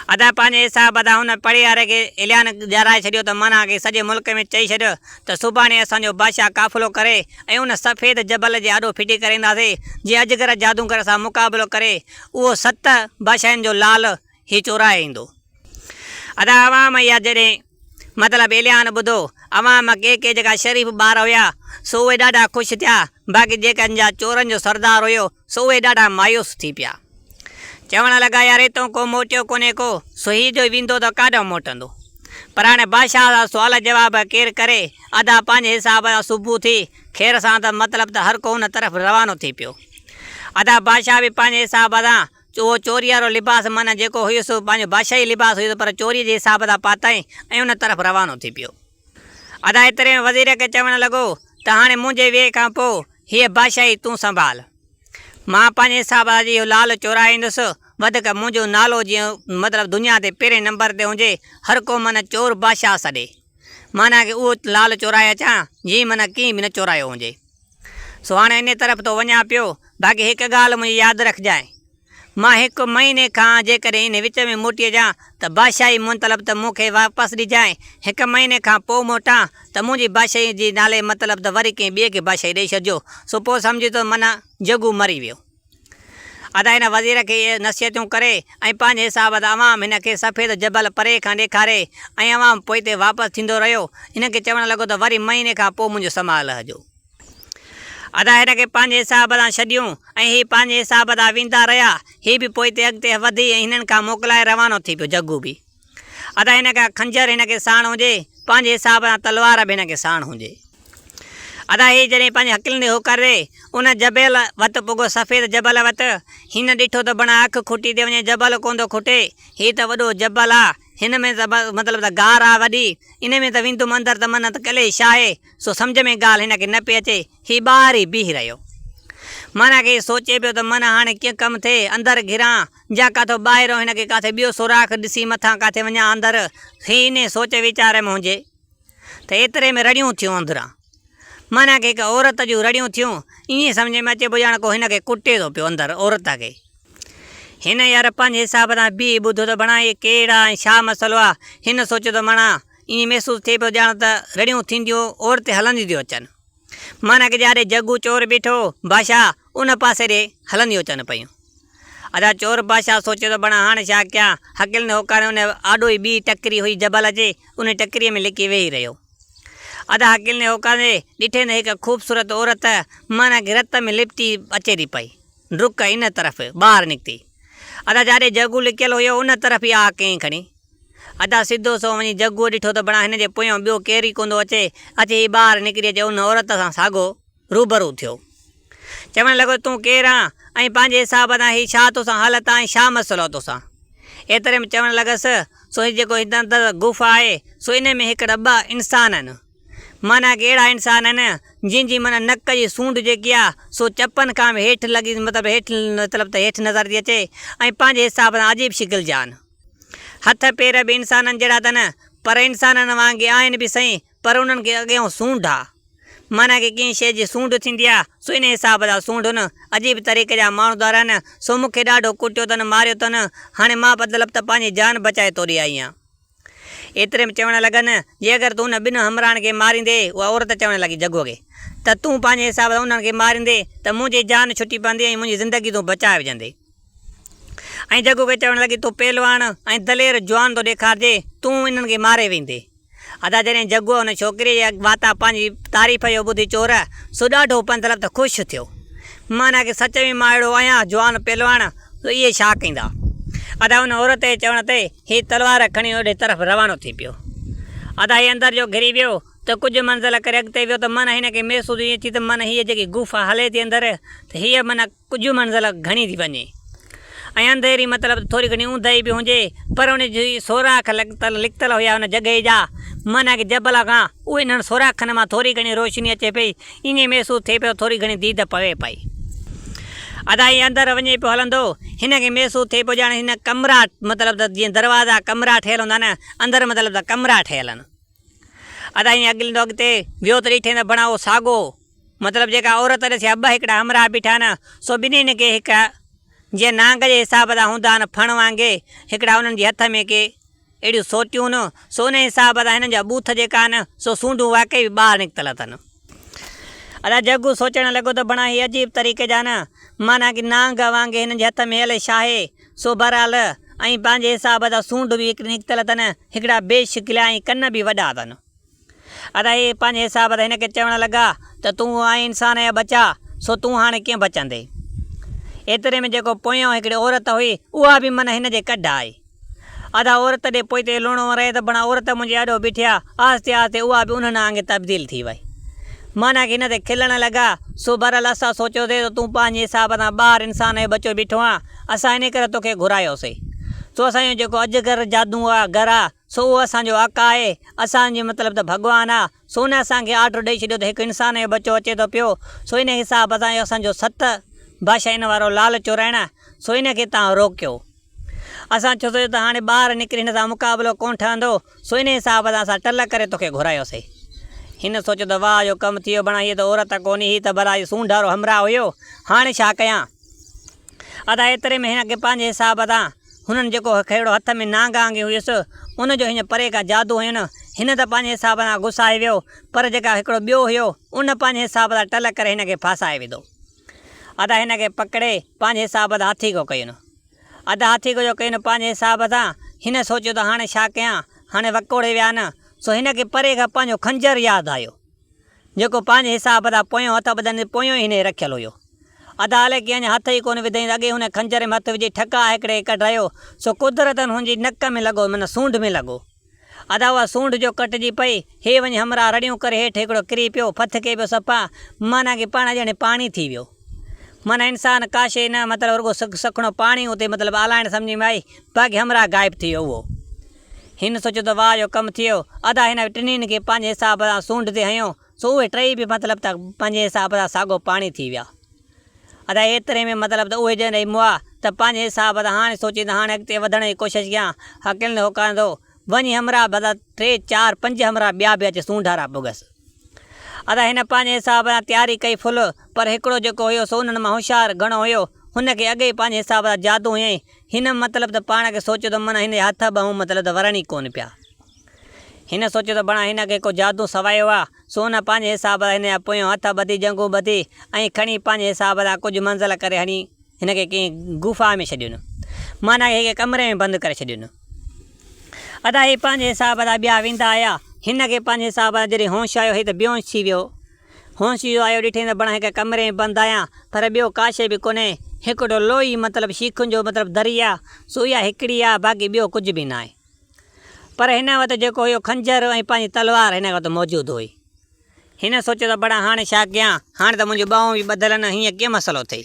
ادا پنهنجي حساب ادا هن پڙهياري کي اعلان ڏيارائي ڇڏيو ته معنيٰ کي سڄي ملڪ ۾ چئي ڇڏ ته سڀاڻي اسان جو بادشاهه قافلو ڪري ۽ ان سفيد جبل جي آڏو ڦٽي ڪري اينداسين، جنهن اجگر جادوگر سان مقابلو ڪري اهو ست بادشاهين جو لال هي چورائي ايندو. ادا عوام اها جڏهن مطلب اعلان ٻڌو، عوام مان ڪي ڪي جيڪا شريف ٻار هيا سو اهي ڏاڍا خوش ٿيا، باقي جيڪن جا چورن جو سردار هيو سو اهي ڏاڍا مايوس ٿي پيا. چوڻ لڳا يار اتون ڪو موٽيو ڪونهي ڪو، سو هي جو ويندو ته ڪاڏانهن موٽندو. پر هاڻي بادشاهه سان سوال جواب ڪير ڪري، ادا پنهنجي حساب سان صبح ٿي خير سان ته مطلب ته هر ڪو ان طرف روانو ٿي پيو. ادا بادشاهه به پنهنجي حساب سان اهو چوريء وارو لباس معنيٰ جيڪو هيس سو پنهنجو بادشاهي لباس هيس پر چوريء جي حساب سان پاتائين ۽ ان طرف روانو ٿي پيو. ادا ايتري ۾ وزير کي چوڻ لڳو ته هاڻي منهنجي ويهه کان پوء هيء بادشاهي تون سنڀال. مان پنهنجي حساب سان اهو لال چورائي ايندس، وڌڪ منهنجو نالو جيئن مطلب دنيا تي پهرين نمبر تي هجي، هر ڪو معنيٰ چور بادشاهه سڏي. معنيٰ ڪه اهو لال چورائي اچان، جيئن معنيٰ ڪنهن به نه چورايو هجي. سو هاڻي انهيء طرف ٿو وڃان پيو. باقي هڪ ڳالهه منهنجي ياد رکجانء. مان هڪ مهيني کان جيڪڏهن انهيء وچ ۾ موٽي اچان ته بادشاهي منطلب ته مون کي واپس ڏجانء. هڪ مهيني کان پوء موٽان ته منهنجي بادشاهيء جي نالي مطلب ته وري ڪنهن ٻئي کي بادشاهي ڏئي ڇڏجو. سو پوء سمجهه ته معنيٰ جگو مري ويو. ادا هن وزير کي اهي نصيحتون ڪري ۽ پنهنجي حساب سان عوام هن کي سفيد جبل پري کان ڏيکاري ۽ عوام پوئتي واپس ٿيندو رهيو. هن کي چوڻ لڳو ته وري مهيني کان پوء منهنجو سماء لهجو. ادا هن کي پنهنجي حساب سان ڇڏيون ۽ هي پنهنجي حساب سان ويندا رهيا. هي به پوئتي اڳتي وڌي ۽ هنن کان موڪلائي روانو ٿي پيو. جگو به. ادا هن کان خنجر هن کي ساڻ هجي، پنهنجي حساب سان تلوار به هن کي ساڻ هجي. ادا هي جڏهن پنهنجي هڪلندي هوڪاري ان جبل وت پڳو سفيد جبل وت، هن ڏٺو ته بڻا اک کٽي تي وڃي جبل ڪونه ٿو کٽي، هي ته وڏو جبل آ، هن ۾ ته مطلب ته غار آ وڏي، انهي ۾ ته ويندم اندر ته من ته ڪلي شاهي، سو سمجهه ۾ ڳالهه هن کي نه پئي اچي، هي ٻاهر ئي بيهي رهيو. معنيٰ ڪي سوچي پيو ته من هاڻي ڪيئن ڪم ٿئي، اندر گهران جا ڪاٿو ٻاهرو هن کي ڪاٿي ٻيو سوراخ ڏسي مٿان ڪاٿي وڃان اندر، هي انهي سوچ ويچار ۾ هجي ته ايتري ۾ رڙيون ٿيون اندران. معنيٰ ڪي هڪ عورت جون رڙيون ٿيون، ائين سمجهه ۾ اچي پيو ڄڻ ڪو هن کي ڪٽي ٿو پيو اندر عورت کي. هن يار پنهنجي حساب سان بيهي ٻڌو ته بڻا هي ڪير آ ۽ ڇا مسئلو آ، هن سوچيو ته مڻا ائين محسوس ٿئي پيو ڄڻ ته رڙيون ٿينديون عورتين هلنديون ٿيون اچن. معنيٰ ڪي جاڏي جگو چور بيٺو هو، بادشاهه، ان پاسي ڏي هلنديون اچن پيون. ادا چور بادشاهه سوچيو ته بڻا هاڻ ڇا ڪيان؟ هڪلندي هوڪاري ان آڏو ئي ٻي ٽڪري هئي جبل جي، ان ٽڪريء ۾ لڪي ويهي رهيو. ادا هڪلندي هوڪاري ڏٺئين ته هڪ خوبصورت عورت معنيٰ ڪي رت ۾ لپٽي اچي ٿي پئي. ڊڪ ان طرف ٻاهر نڪتي. ادا جاڏي جگو لڪيل هيو ان طرف ئي آ ڪئين کڻي. ادا سڌو سنئون وڃي جگوء ڏٺو ته بڻا هن جي پويان ٻيو ڪير ئي ڪونه ٿو اچي. اچي هي ٻاهر نڪري اچي ان عورت سان ساڳو روبرو ٿيو. چوڻ لڳو تون ڪير آن ۽ پنهنجي حساب سان هي ڇا توسان حالت آ ۽ ڇا مسئلو آ توسان؟ ايتري ۾ چوڻ لڳس، سو هي جيڪو هن اندر غفا آهي سو انهي ۾ هڪڙا ٻه انسان آهن. معنيٰ ڪي اهڙا انسان آهن جن جي معنيٰ نڪ جي سونڍ جيڪي آ سو چپن کان به هيٺ لڳي مطلب هيٺ مطلب ته هيٺ نظر ٿي اچي ۽ پنهنجي حساب سان عجيب شڪل جا آهن. هٿ پير به انسانن جهڙا اٿن، پر انسانن وانگي آهن به سهي، پر انهن کي اڳيئون سونڍ آ. معنيٰ ڪي ڪنهن شيء جي سونڍ ٿيندي آ، سو انهيء حساب سان سونڍ هن. عجيب طريقي جا ماڻهو ٿا رهن، سو مون کي ڏاڍو ڪٽيو اٿن، ماريو اٿن. هاڻي مان مطلب ته پنهنجي جان بچائي توڏي آئي آهيان. ايتري ۾ چوڻ لڳن، جي اگر تون انهن ٻن همراهن کي ماريندي، اها عورت چوڻ لڳي جگوء کي، ته تون پنهنجي حساب سان انهن کي ماريندي ته منهنجي جان ڇٽي پوندي ۽ منهنجي زندگي تون بچائي وجهندي. ۽ جگو کي چوڻ لڳي، تون پهلواڻ ۽ دلير جوان ٿو ڏيکارجي، تون انهن کي ماري ويندي. ادا جڏهن جگوء ان ڇوڪريء جي واتان پنهنجي تعريف جو ٻڌي چور، سو ڏاڍو پنڌلپ ته خوش ٿيو. معنيٰ ڪي سچ ۾ مان اهڙو آهيان جوان پهلواڻ، سو اهي ڇا ڪيندا. ادا ان عورت جي چوڻ تي هي تلوار کڻي اوڏي طرف روانو ٿي پيو. ادا هي اندر جو گهري ويو ته ڪجهه منزل ڪري اڳتي ويو ته معنيٰ هن کي محسوس ائين ٿي ته معنيٰ هيء جيڪي غفا هلي ٿي اندر ته هيء معنيٰ ڪجهه منزل گهڻي ٿي وڃي ۽ انڌيري مطلب ته ٿوري گهڻي اونداهي به هجي پر ان جي سوراخ لڳتل لڪتل هيا ان جڳهه جا معنيٰ ڪي جبل کان اهي انهن سوراخن مان ٿوري گهڻي روشني اچي پئي ائين محسوس ٿئي پيو ٿوري گهڻي ديد پوي پئي. ادا ائين اندر وڃي پيو هلندو هن کي محسوس ٿئي پيو ڄڻ هن ڪمرا مطلب ته جيئن دروازا ڪمرا ٺهيل هوندا نه اندر مطلب ته ڪمرا ٺهيل آهن. ادا ائين اڳليندو اڳتي ويو ته ڏٺئين ته بڻا اهو ساڳو مطلب جيڪا عورت ڏسي ها ٻه هڪڙا همراهه بيٺا آهن سو ٻنهين کي هڪ جيئن نانگ جي حساب سان هوندا آهن ڦڻ وانگي هڪڙا انهن جي هٿ ۾ ڪي اهڙيون سوٽيون نه سو انهي حساب سان هنن جا ٻوٿ جيڪا آهن سو سونڍون واقعي به ٻاهر نڪتل اٿن. ادا جگو سوچڻ لڳو ته بڻا هي عجيب طريقي جا نه معنيٰ ڪي نانگ وانگي هنن جي هٿ ۾ الئي ڇاهي سو بهرحال ۽ پنهنجي حساب سان سونڍ به هڪڙي نڪتل اٿن هڪڙا بي شڪليا ۽ ڪن به وڏا اٿن. ادا هي پنهنجي حساب سان هن کي چوڻ لڳا ته تون آهين انسان جا ٻچا سو تون هاڻي ڪيئن بچندين. ايتري ۾ جيڪو پويان هڪڙي عورت هئي اها به من هن جي ڪڍ آئي. ادا عورت ڏي پوئتي لوڻو ورائي ته بڻا عورت منهنجي آڏو بيٺي آ. آهستي آهستي اها به انهن آنگي تبديل ٿي وئي. معنيٰ ڪي هن تي کلڻ لڳا. سو بهرحال اسان سوچيوسي ته تون پنهنجي حساب سان ٻاهر انسان جو ٻچو بيٺو آن. اسان انهي ڪري توکي گهرايوسي. سو اسان جو جيڪو اجگر جادو گر آ سو اهو اسان جو آقا آهي. اسان جو مطلب ته ڀڳوان آ. سو ان اسان کي آرڊر ڏئي ڇڏيو ته هڪ انسان جو ٻچو اچي ٿو پيو. سو انهي حساب سان اهو اسان جو ست بادشاهين وارو لال چورائڻ آ. سو ان کي توهان روڪيو. اسان ڇو سوچيو ته هاڻي ٻاهر نڪري هن سان مقابلو ڪونه ٺهندو، سو انهيء حساب سان اسان ٽل ڪري توکي گهرايوسين. هن سوچيو ته واهه جو ڪم ٿي ويو، بڻا هيء ته عورت ڪونهي، هي ته ڀلا هي سونڍ وارو همراهه هيو، هاڻي ڇا ڪيان؟ ادا ايتري ۾ هن کي پنهنجي حساب سان هنن جيڪو هڪڙو هٿ ۾ نانگ آنگي هيس، ان جو هيئن پري کان جادو هين. هن ته پنهنجي حساب سان گسائي ويو، پر جيڪا هڪڙو ٻيو هيو، ان پنهنجي حساب سان ٽل ڪري هن کي ڦاسائي وڌو. ادا هن کي پڪڙي پنهنجي حساب سان هٿيڪو ڪين. ادا هٿيڪو جو ڪين پنهنجي حساب سان هن سوچيو ته هاڻي ڇا ڪيان، هاڻي وڪوڙي ويا نه، سو هن کي پري کان پنهنجو خنجر ياد آيو، جيڪو پنهنجي حساب سان پويون هٿ ٻڌندي پويون ئي هن جي رکيل هيو. ادا الائي ڪيئن اڃا هٿ ئي ڪونه وڌائين ته اڳي هن خنجر ۾ هٿ وجهي ٺڪاء هڪڙي کي ڪڍرايو، سو قدرتن هن جي نڪ ۾ لڳو معنيٰ سونڍ ۾ لڳو. ادا اها سونڍ جو ڪٽجي پئي، هي وڃي همراهه رڙيون ڪري هيٺ هڪڙو ڪري پيو، ڦٿڪي پيو صفا، معنيٰ ڪي پاڻ ڄڻ پاڻي ٿي ويو. معنيٰ انسان ڪا شيء نه مطلب رڳو سک سکڻو پاڻي اتي مطلب آلائڻ سمجهه ۾ آئي، باقي همراهه غائب ٿي ويو اهو. هن سوچيو ته واهه جو ڪم ٿي ويو، ادا هن ٽنهين کي پنهنجي حساب سان سونڍ تي هنيو، سو اهي ٽئي به مطلب ته پنهنجي حساب سان ساڳو پاڻي ٿي ويا. ادا ايتري ۾ مطلب ته اهي جڏهن مئا ته پنهنجي حساب سان هاڻي سوچين ته هاڻي اڳتي وڌڻ جي ڪوشش ڪيان، هڪلندي هوڪاريندو وڃي همراهه ڀلا ٽي چار پنج همراهه ٻيا به اچي سونڍارا پڳس. ادا هن پنهنجي حساب سان تياري ڪئي ڦل پر هڪڙو جيڪو هيو سو انهن مان هوشيار گهڻو هيو هن کي اڳي ئي پنهنجي حساب سان جادو هنيائين هن مطلب ته پاڻ کي سوچيو ته من هن جا هٿ ٻانهون مطلب ته ورن ئي ڪونه پيا. هن سوچيو ته بڻا هن کي ڪو جادو سوايو آ، سو ان پنهنجي حساب سان هن جا پويون هٿ ٻڌي ڄنگهون ٻڌي ۽ کڻي پنهنجي حساب سان ڪجهه منزل ڪري هڻي هن کي ڪنهن غفا ۾ ڇڏين. معنيٰ هڪ ڪمري ۾ بند ڪري ڇڏين. ادا هي پنهنجي حساب سان ٻيا ويندا آيا. هن کي پنهنجي حساب سان جڏهن هوش آيو هي ته بيهوش ٿي ويو. هوش اهو آيو ڏٺئين ته بڻا هڪ ڪمري ۾ بند آهيان پر ٻيو ڪا شيء به ڪونهي. هڪڙو لوهي مطلب شيخن جو مطلب دري آ سو اها هڪڙي آ باقي ٻيو ڪجهه به ناهي. پر هن وٽ جيڪو هيو خنجر ۽ پنهنجي تلوار هن وٽ موجود هئي. هن سوچيو ته بڙا هاڻي ڇا ڪيان، هاڻي ته منهنجون ٻانهون به ٻڌل آهن، هيئن ڪيئن مسئلو ٿئي.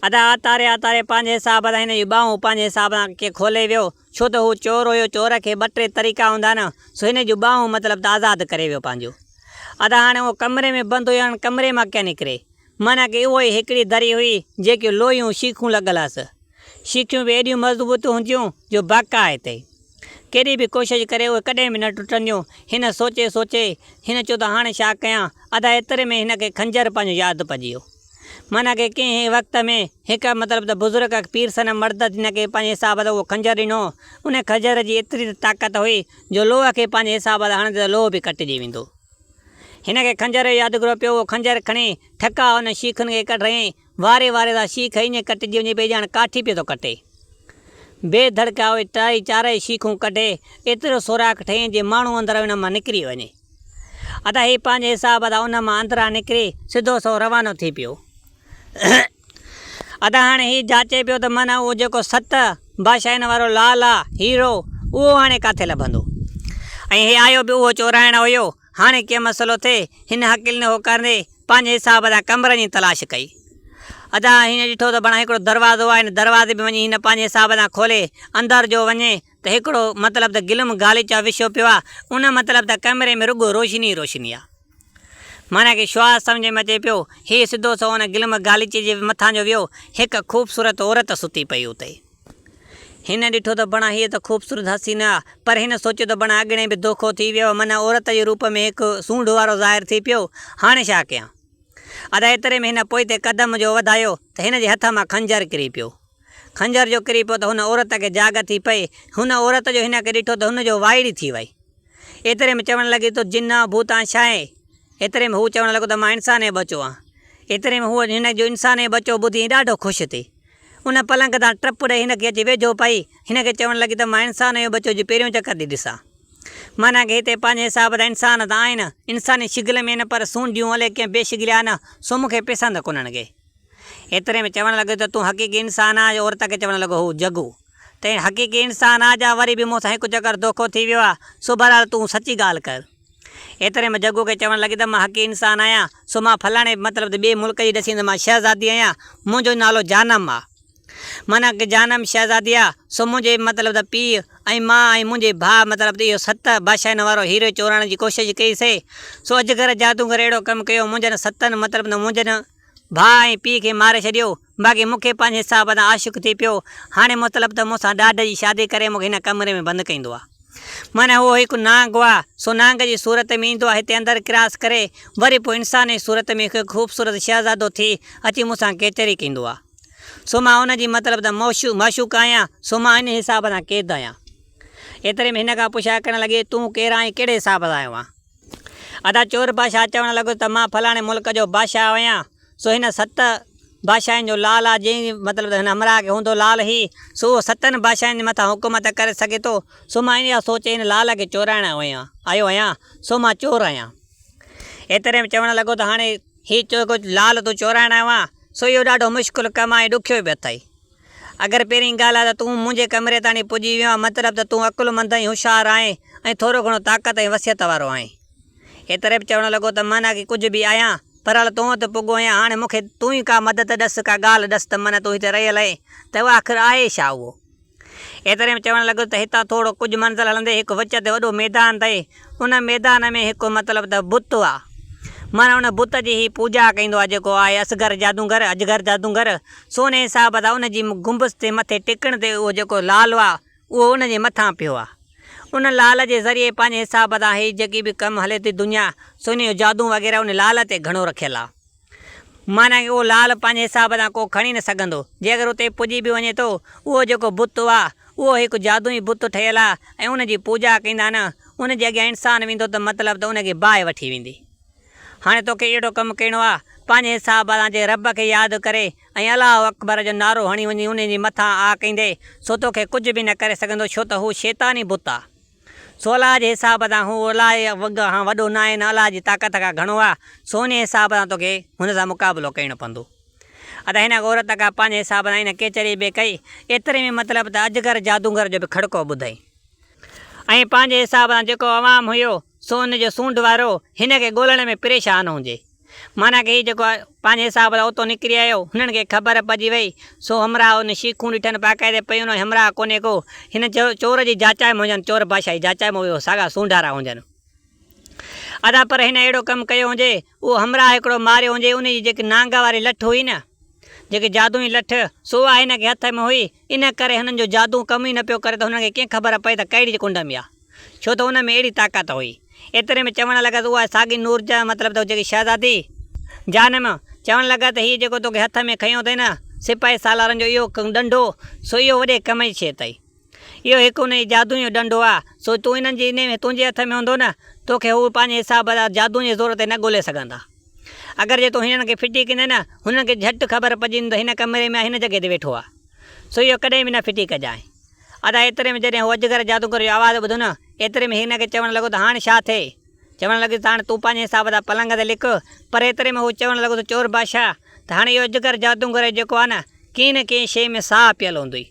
ادا آتاري آتاري پنهنجي حساب سان هن جون ٻانهون پنهنجي حساب سان ڪي کولي ويو، ڇو ته هو چور هيو، چور کي ٻه ٽي طريقا هوندا آهن، سو هن جون ٻانهون مطلب ته آزاد ڪري ويو پنهنجو. ادا هاڻي اهو ڪمري ۾ بند هيو، هاڻي ڪمري مان ڪيئن نڪري. معنيٰ ڪي اهو ئي هڪڙي دري هئي، جيڪي لوهيون شيخون لڳل هئس. شيخيون به ايڏيون مضبوط هونديون جو باقاعدي ڪيڏي به ڪوشش ڪري اهي ڪڏهن به نه ٽٽنديون. هن سوچي سوچي هن چيو ته هاڻي ڇا ڪيان؟ ادا ايتري ۾ هن کي خنجر پنهنجو ياد پئجي ويو. معنيٰ ڪي ڪنهن وقت ۾ هڪ مطلب ته بزرگ پير سنه مرد هن کي پنهنجي حساب سان اهو خنجر ڏنو. ان خنجر جي ايتري ته طاقت هئي جو لوهه کي پنهنجي حساب سان هڻندي ته لوهه به ڪٽجي ويندو. هن کي خنجر جو يادگيرو پيو، اهو خنجر کڻي ٺڪاء انهن شيخن کي ڪڍرائين. واري واري سان شيخ ائين ڪٽجي وڃي پئي ڄڻ ڪاٺي پيو ٿو ڪٽي. بي ڌڙڪا اهي ٽئي چارئي شيخون ڪڍي ايترو سوراخ ٺهين جي ماڻهو اندر ان مان نڪري وڃي. ادا هي پنهنجي حساب سان ان مان اندران نڪري سڌو سنئون روانو ٿي پيو. ادا هاڻي هي جاچي پيو ته من اهو جيڪو ست بادشاهين وارو لال آ، هيرو، اهو هاڻي ڪاٿي لڀندو؟ ۽ هي آيو به اهو چورائڻ هيو. هاڻي ڪيئن مسئلو ٿئي؟ هن هڪل نه هوڪارندي پنهنجي حساب سان ڪمرن جي تلاش ڪئي. ادا هن ڏٺو ته بڻا هڪڙو دروازو آهي، ان دروازي به وڃي هن پنهنجي حساب سان کولي اندر جو وڃي ته هڪڙو مطلب ته گلم غاليچا وڇيو پيو آ، ان مطلب ته ڪمري ۾ رڳو روشني ئي روشني آ. معنيٰ ڪي شعاع سمجهه ۾ اچي پيو. هي سڌو سنئون ان گلم غاليچي جي مٿان جو ويو، هڪ خوبصورت عورت ستي پئي اتي. هن ڏٺو ته بڻا هيء ته خوبصورت حسينه آ، پر هن سوچيو ته بڻا اڳڻي به دوکو ٿي ويو، من عورت جي روپ ۾ هڪ سونڍ وارو ظاهر ٿي پيو، هاڻي ڇا ڪيان؟ ادا ايتري ۾ هن پوئتي قدم جو وڌايو ته هن جي هٿ مان خنجر ڪري پيو. خنجر جو ڪري پيو ته هن عورت کي جاڳ ٿي پئي. هن عورت جو هن کي ڏٺو ته هن جو وائڙي ٿي وئي. ايتري ۾ چوڻ لڳي تون جن آن ڀوت آن ڇاهين؟ ايتري ۾ هو چوڻ لڳو ته مان انسان جو ٻچو آن. ايتري ۾ هوء هن جو انسان جو ٻچو ٻڌي ۽ ڏاڍو خوش ٿي. ان پلنگ تان ٽپ ڏئي هن کي اچي ويجهو پئي. هن کي چوڻ لڳي ته مان انسان جو ٻچو جو پهريون چڪر ٿي ڏسان. معنيٰ ڪه هتي پنهنجي حساب سان انسان ته آهن، انساني شگل ۾ آهن پر سونڍيون الائي ڪنهن بي شگليا آهن، سو مون کي پسند ڪونهن ڪي. ايتري ۾ چوڻ لڳو ته تون حقيقي انسان آهين عورت کي چوڻ لڳو هو جگو ته حقيقي انسان آهين جا وري به مون سان هڪ چڪر دوکو ٿي ويو آهي سو بهرحال تون سچي ڳالهه ڪر. ايتري ۾ جگو کي چوڻ لڳي ته مان حقي انسان آهيان سو مان فلاڻي مطلب ته ٻئي ملڪ جي ڏسين ته مان شهزادي آهيان منهنجو نالو جانم آ. معنيٰ ڪه جانم شهزادي آ سو منهنجي مطلب ته پيء ۽ ماء ۽ منهنجي ڀاء مطلب ته اهو ست بادشاهين وارو هيرو چورائڻ جي ڪوشش ڪئي سي سو اجگر جادوگر اهڙو ڪم ڪيو منهنجن ستن مطلب ته منهنجن ڀاء ۽ پيء کي ماري ڇڏيو، باقي مون کي پنهنجي حساب سان عاشق ٿي پيو، هاڻي مطلب ته مون سان ڏاڍ جي شادي ڪري مون کي هن ڪمري ۾ بند ڪيندو آ. معنيٰ هو هڪ نانگ آ، سو نانگ جي صورت ۾ ايندو آ هتي اندر ڪراس ڪري، وري پوء انسان جي صورت ۾ هڪ خوبصورت شهزادو ٿي اچي مون سان ڪچهري ڪيندو آ. سو مان ان جي مطلب ته معشوق آهيان، سو مان ان حساب سان قيد آهيان. ايتري ۾ هن کان پڇا ڪرڻ لڳي، تون ڪير آهين ڪهڙي حساب سان آيو آهين؟ ادا چور بادشاهه چوڻ لڳو ته مان فلاڻي ملڪ جو بادشاهه آهيان، سو هن ست بادشاهين جو لال آ، جنهن مطلب ته هن همراهه کي هوندو لال هي، سو اهو ستن بادشاهين جي مٿان حڪومت ڪري سگهي ٿو، سو مان اها سوچي هن لال کي چورائڻ آيو آهيان، سو مان چور آهيان. ايتري ۾ چوڻ لڳو ته هاڻي هي جيڪو لال تون چورائڻ آيو آهين، سو اهو ڏاڍو مشڪل ڪم آهي ۽ ڏکيو به اٿئي. اگر پهرين ڳالهه آهي ته تون منهنجي ڪمري تاڻي پڄي ويو آهين، مطلب ته تون عقلمند ۽ هوشيار آهين ۽ ٿورو گهڻو طاقت ۽ وصيت وارو آهين. ايتري به چوڻ لڳو ته معنيٰ ڪي ڪجهه به آهيان، پر هل تون وٽ پڳو آهيان، هاڻي مون کي تون ئي ڪا مدد ڏس، ڪا ڳالهه ڏس ته معنيٰ تون هتي رهيل آهين ته آخر آهي ڇا اهو؟ ايتري ۾ چوڻ لڳو ته هتان ٿورو ڪجهه منزل هلندي هڪ وچ تي وڏو ميدان اٿئي، ان ميدان ۾ هڪ مطلب ته بت آ. معنيٰ ان بت جي هي پوڄا ڪيندو آ جيڪو آهي اصغر جادونگر، اجگر جادونگر، سو ان حساب سان ان جي گنبذ تي مٿي ٽڪڻ تي اهو جيڪو لال آ اهو ان جي مٿان پيو آ. ان لال جي ذريعي پنهنجي حساب سان هي جيڪي به ڪم هلي ٿي دنيا سو ان جو جادو وغيره ان لال تي گهڻو رکيل آ. معنيٰ اهو لال پنهنجي حساب سان ڪو کڻي نه سگهندو. جي اگر اتي پڄي به وڃي ٿو، اهو جيڪو بت آ، اهو هڪ جادوئي بت ٺهيل آ ۽ ان جي پوڄا ڪيندا نه، ان جي اڳيان انسان ويندو ته مطلب ته ان کي باهه وٺي ويندي. هاڻي توکي اهڙو ڪم ڪرڻو آ، پنهنجي حساب سان جي رب کي ياد ڪري ۽ الله اڪبر جو نعرو هڻي وڃي ان جي مٿان آ ڪيندي، سو توکي ڪجهه به نه ڪري سگهندو، ڇو ته هو شيطاني بت آ. سو الله جي حساب سان هو الله کان وڏو ناهي نه الله جي طاقت کان گهڻو آهي، سو انهيء حساب سان توکي هن سان مقابلو ڪرڻو پوندو. ادا هن عورت کان پنهنجي حساب سان هن ڪيچري به ڪئي، ايتري ۾ مطلب ته اجگر جادوگر جو به کڙڪو ٻڌئي ۽ پنهنجي حساب سان جيڪو عوام هيو سو ان جو سونڍ وارو هن کي ڳولڻ ۾ پريشان هجي. معنيٰ ڪه هي جيڪو پنهنجي حساب سان اتو نڪري آيو، هنن کي خبر پئجي وئي، سو همراهه ان شيخون ڏٺن باقاعدي پيون ۽ همراهه ڪونهي ڪو، هن چور جي جاچائي ۾ هجن، چور بادشاهه جي جاچائي ۾ اهي ساڳا سونڍارا هجن. ادا پر هن اهڙو ڪم ڪيو هجي، اهو همراهه هڪڙو ماريو هجي، ان جي جيڪي نانگ واري لٺ هئي نه، جيڪي جادوئي لٺ، سو اها هن کي هٿ ۾ هئي، ان ڪري هنن جو جادو ڪم ئي نه پيو ڪري ته هنن کي ڪيئن خبر پئي ته ڪهڙي ڪنڊ ۾ آ. ڇو ته ان ۾ اهڙي طاقت هئي. ايتري ۾ چوڻ لڳس اها ساڳي نورجهان مطلب ته جيڪي شهزادي، جانم، چوڻ لڳا ته هيء جيڪو توکي هٿ ۾ کنيو اٿئي نه، سپاهي سالارن جو اهو ڏنڊو، سو اهو وڏي ڪم جي شيء اٿئي. اهو هڪ انهيء جادوء جو ڏنڊو آ، سو تون انهن جي انهيء ۾ تنهنجي هٿ ۾ هوندو نه، توکي هو پنهنجي حساب سان جادوء جي زور تي نه ڳولي سگهندا. اگر جي تون هنن کي ڦٽي ڪندين نه، هنن کي جهٽ خبر پئجي ويندي ته هن ڪمري ۾ هن جڳهه تي ويٺو آ. سو اهو ڪڏهن به نه ڦٽي ڪجانء. ادا ايتري ۾ جڏهن هو اجگر جادوگر جو آواز ٻڌو نه، ايتري ۾ هن کي چوڻ لڳو ته هاڻ ڇا ٿئي؟ چوڻ لڳس ته هاڻ تون پنهنجي حساب سان پلنگ تي لڪ، پر ايتري ۾ هو چوڻ لڳو ته چور بادشاهه ته هاڻ اهو اجگر جادوگر جيڪو آهي نه، ڪنهن نه ڪنهن شيء ۾ ساهه پيل هوندوئي.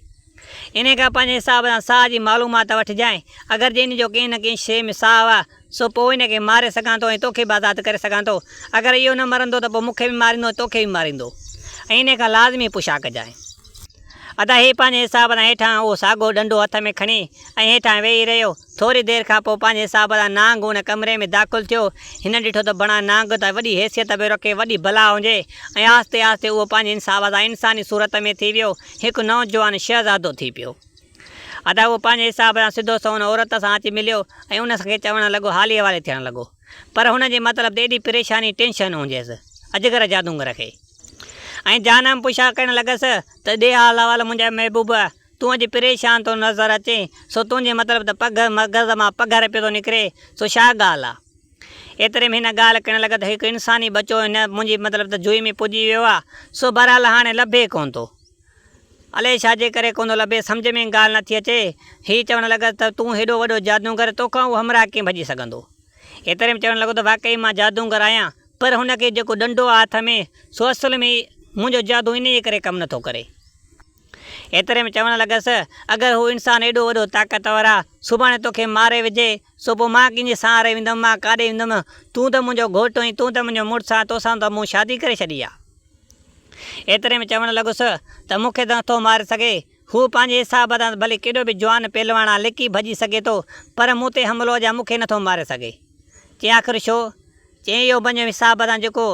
انهيء کان پنهنجي حساب سان ساهه جي معلومات وٺجانء، اگر جي ان جو ڪنهن نه ڪنهن شيء ۾ ساهه آهي، سو پوء ان کي ماري سگهان ٿو ۽ توکي به آزاد ڪري سگهان ٿو. اگر اهو نه مرندو ته پوء مون کي به ماريندو ۽ توکي به ماريندو. ۽ انهيء کان لازمي پڇا ڪجانء. ادا هي پنهنجي حساب سان هيٺان اهو ساڳو ڏنڊو هٿ ۾ کڻي ۽ هيٺان ويهي رهيو. ٿوري دير کان پوء پنهنجي حساب سان نانگ ان ڪمري ۾ داخل ٿيو. هن ڏٺو ته بڻا نانگ ته وڏي حيثيت پيو رکي، وڏي بلا هجي ۽ آهستي آهستي اهو پنهنجي حساب سان انساني صورت ۾ ٿي ويو. هڪ نوجوان شهزادو ٿي پيو. ادا اهو پنهنجي حساب سان سڌو سنئون ان عورت سان اچي مليو ۽ ان کي چوڻ لڳو حالي حوالي ٿيڻ لڳو. پر هن جي مطلب ته ايڏي پريشاني ٽينشن هجيس اجگر جادونگر کي. ۽ جانم پڇا ڪرڻ لڳس ته ڏي حال احوال منهنجا محبوب تون اڄ پريشان ٿو نظر اچين سو تنهنجي مطلب ته پگهه مغز مان پگهر پيو ٿو نڪري سو ڇا ڳالهه آ. ايتري ۾ هن ڳالهه ڪرڻ لڳا ته هڪ انساني ٻچو هن منهنجي مطلب ته جوئي ۾ پڄي ويو آ سو بهرحال هاڻي لڀي ڪونه ٿو. الائي ڇا جي ڪري ڪونه ٿو لڀي سمجهه ۾ ڳالهه نٿي اچي. هي چوڻ لڳس ته تون هيڏو وڏو جادونگر توکان اهو همراهه ڪيئن ڀڄي سگهندو. ايتري ۾ چوڻ لڳو ته واقعي مان جادونگر آهيان پر هن کي جيڪو ڏنڊو آ هٿ ۾ سو اصل ۾ منهنجو جادو انهيء ڪري ڪم نٿو ڪري. ايتري ۾ چوڻ لڳس، اگر هو انسان ايڏو وڏو طاقتور آ، سڀاڻي توکي ماري وجهي، سو پوء مان ڪنهن جي سهاري ويندم، مان ڪاڏي ويندم؟ تون ته منهنجو گهوٽ آهين، تون ته منهنجو مڙس آهين، توسان ته مون شادي ڪري ڇڏي آ. ايتري ۾ چوڻ لڳس ته مون کي ته نٿو ماري سگهي، هو پنهنجي حساب سان ته ڀلي ڪيڏو به جوان پهلواڻ آ، لڪي ڀڄي سگهي ٿو، پر مون تي حملو اجا مون کي نٿو ماري سگهي. چيائين آخر ڇو؟ چيائين اهو پنهنجي حساب سان جيڪو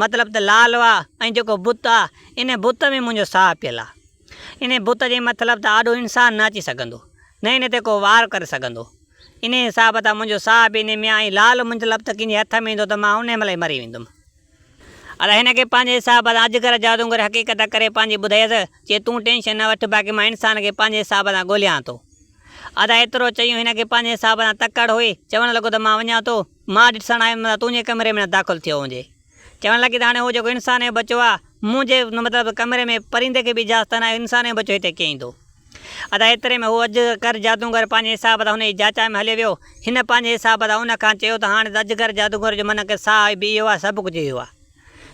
مطلب ته لال آ ۽ جيڪو بت آ، ان بت ۾ منهنجو ساهه پيل آ. ان بت جي مطلب ته آڏو انسان نه اچي سگهندو، نه ان تي ڪو وار ڪري سگهندو. انهيء حساب تان منهنجو ساهه به انهيء ۾ آ ۽ لال مطلب ته ڪنهن جي هٿ ۾ ايندو ته مان انهيء مهل ئي مري ويندم. ادا هن کي پنهنجي حساب سان اجگر جادونگر حقيقت ڪري پنهنجي ٻڌايس، چي تون ٽينشن نه وٺ باقي مان انسان کي پنهنجي حساب سان ڳوليان ٿو. ادا ايترو چيون هن کي پنهنجي حساب سان تڪڙ هئي، چوڻ لڳو ته مان وڃان ٿو، مان ڏسڻ آيم ته تنهنجي ڪمري ۾ نه داخل ٿيو هجي. چوڻ لڳي ته هاڻي هو جيڪو انسان جو ٻچو آ، منهنجي مطلب ڪمري ۾ پرندي کي به اجازت ناهي، انسان جو ٻچو هتي ڪيئن ايندو؟ ادا ايتري ۾ هو اجگر جادونگر پنهنجي حساب سان هن جي جاچا ۾ هليو ويو. هن پنهنجي حساب سان ان کان چيو ته هاڻي ته اجگر جادونگر جو من کي ساهه به اهو آ، سڀ ڪجهه اهو آ.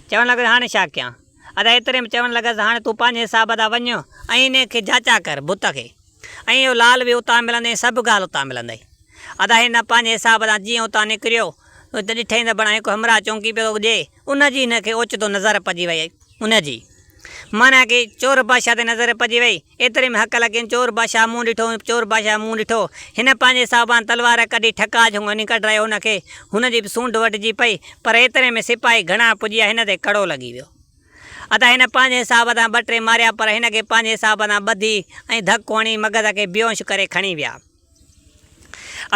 چوڻ لڳو ته هاڻي ڇا ڪيان؟ ادا ايتري ۾ چوڻ لڳس ته هاڻي تون پنهنجي حساب سان وڃ ۽ انهي کي جاچا ڪر، بت کي. ۽ اهو لال به اتان ملندئي ۽ سڀ ڳالهه اتان ملندئي. ادا هن پنهنجي حساب سان جيئن اتان نڪريو ته ڏٺائين ته بڻا هڪ همراهه چونڪي پيو ٿو ڏئي، ان جي هن کي اوچتو نظر پئجي وئي. ان جي. معنيٰ ڪي چور بادشاهه تي نظر پئجي وئي. ايتري ۾ هڪ لڳين چور بادشاهه مون ڏٺو ۽ چور بادشاهه مون ڏٺو. هن پنهنجي حساب سان تلوار ڪڍي ٺڪاء جهنگ وڃي ڪڍرايو هن کي. هن جي به سونڍ وڍجي پئي. پر ايتري ۾ سپاهي گهڻا پڄي ويا هن تي ڪڙو لڳي ويو. ادا هن پنهنجي حساب سان ٻه ٽي ماريا پر هن کي پنهنجي حساب سان ٻڌي ۽ ڌڪ هڻي مغز کي بيهوش ڪري کڻي ويا.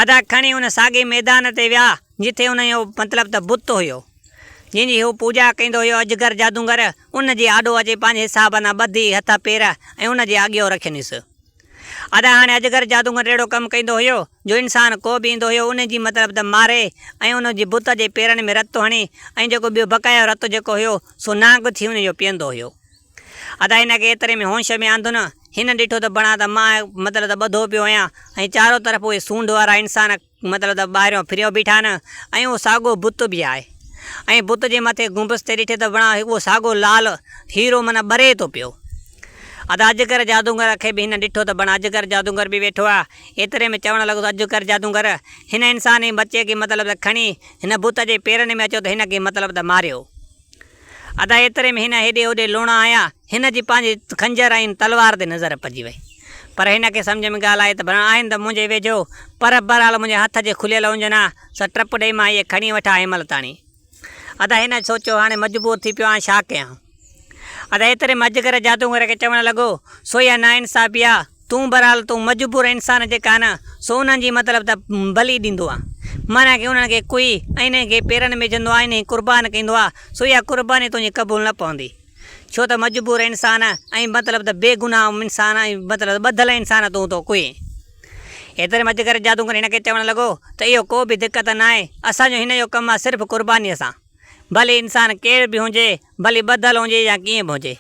ادا کڻي ان ساڳئي ميدان تي ويا جتي ان جو مطلب ته بت هيو جنهن جي هو پوڄا ڪندو هيو اجگر جادونگر ان جي آڏو اچي پنهنجي حساب سان ٻڌي هٿ پير ۽ ان جي اڳيو رکينس. ادا هاڻي اجگر جادوگر اهڙو ڪم ڪندو هيو جو انسان ڪو به ايندو هيو ان جي مطلب ته ماري ۽ ان جي بت جي پيرن ۾ رت هڻي ۽ جيڪو ٻيو بقايا رت جيڪو هيو سو نانگ ٿي ان جو پيئندو هيو. ادا هن کي ايتري ۾ هوش ۾ آندو نه هن ڏٺو ته بڻا ته مان مطلب ته ٻڌو پيو آهيان ۽ چارو طرف اهي سونڍ وارا انسان مطلب ته ٻاهريون ڦريو بيٺا آهن ۽ اهو ساڳو بت به آهي ۽ بت جي مٿي گنبذ تي ڏٺي ته بڻا اهو ساڳو لال هيرو معنيٰ ٻري ٿو پيو. ادا اجگر جادونگر کي به هن ڏٺو ته بڻا اجگر جادونگر به ويٺو آهي. ايتري ۾ چوڻ لڳو ته اجگر جادونگر هن انساني ٻچي کي مطلب ته کڻي هن بت جي پيرن ۾ اچو ته هن کي مطلب ته ماريو. ادا ايتري ۾ هن هيڏي هوڏي لوڻا هنيا، هن جي پنهنجي خنجر ۽ تلوار تي نظر پئجي وئي. پر هن کي سمجهه ۾ ڳالهه آئي ته ڀلا آهن ته منهنجي ويجهو، پر بهرحال منهنجي هٿ جي کليل هجن ها، سو ٽپ ڏئي مان اهي کڻي وٺان هن مهل تاڻي. ادا هن سوچيو هاڻي مجبور ٿي پيو آهيان ڇا ڪيان. ادا ايتري ۾ اجگر جادوگر کي چوڻ لڳو، سو اها ناانصافي آ، تون بهرحال تون مجبور انسان جيڪا آهن سو انهن جي مطلب ته بلي ڏيندو آ معنيٰ ڪي انهن کي ڪوئي ۽ انهن کي پيرن ۾ وجهندو آ انهن کي قربان ڪندو آ سو اها قرباني تنهنجي قبول نه پوندي ڇو ته مجبور انسان ۽ مطلب ته بي گناهه انسان ۽ مطلب ته ٻڌل انسان تون ٿو ڪوئين. ايتري ۾ اجگر جادوگر هن کي چوڻ لڳو ته اهو ڪو به دقت ناهي اسان جو هن جو ڪم آ صرف قربانيء سان. ڀلي انسان ڪير به هجي، ڀلي ٻڌل هجي يا ڪيئن به هجي.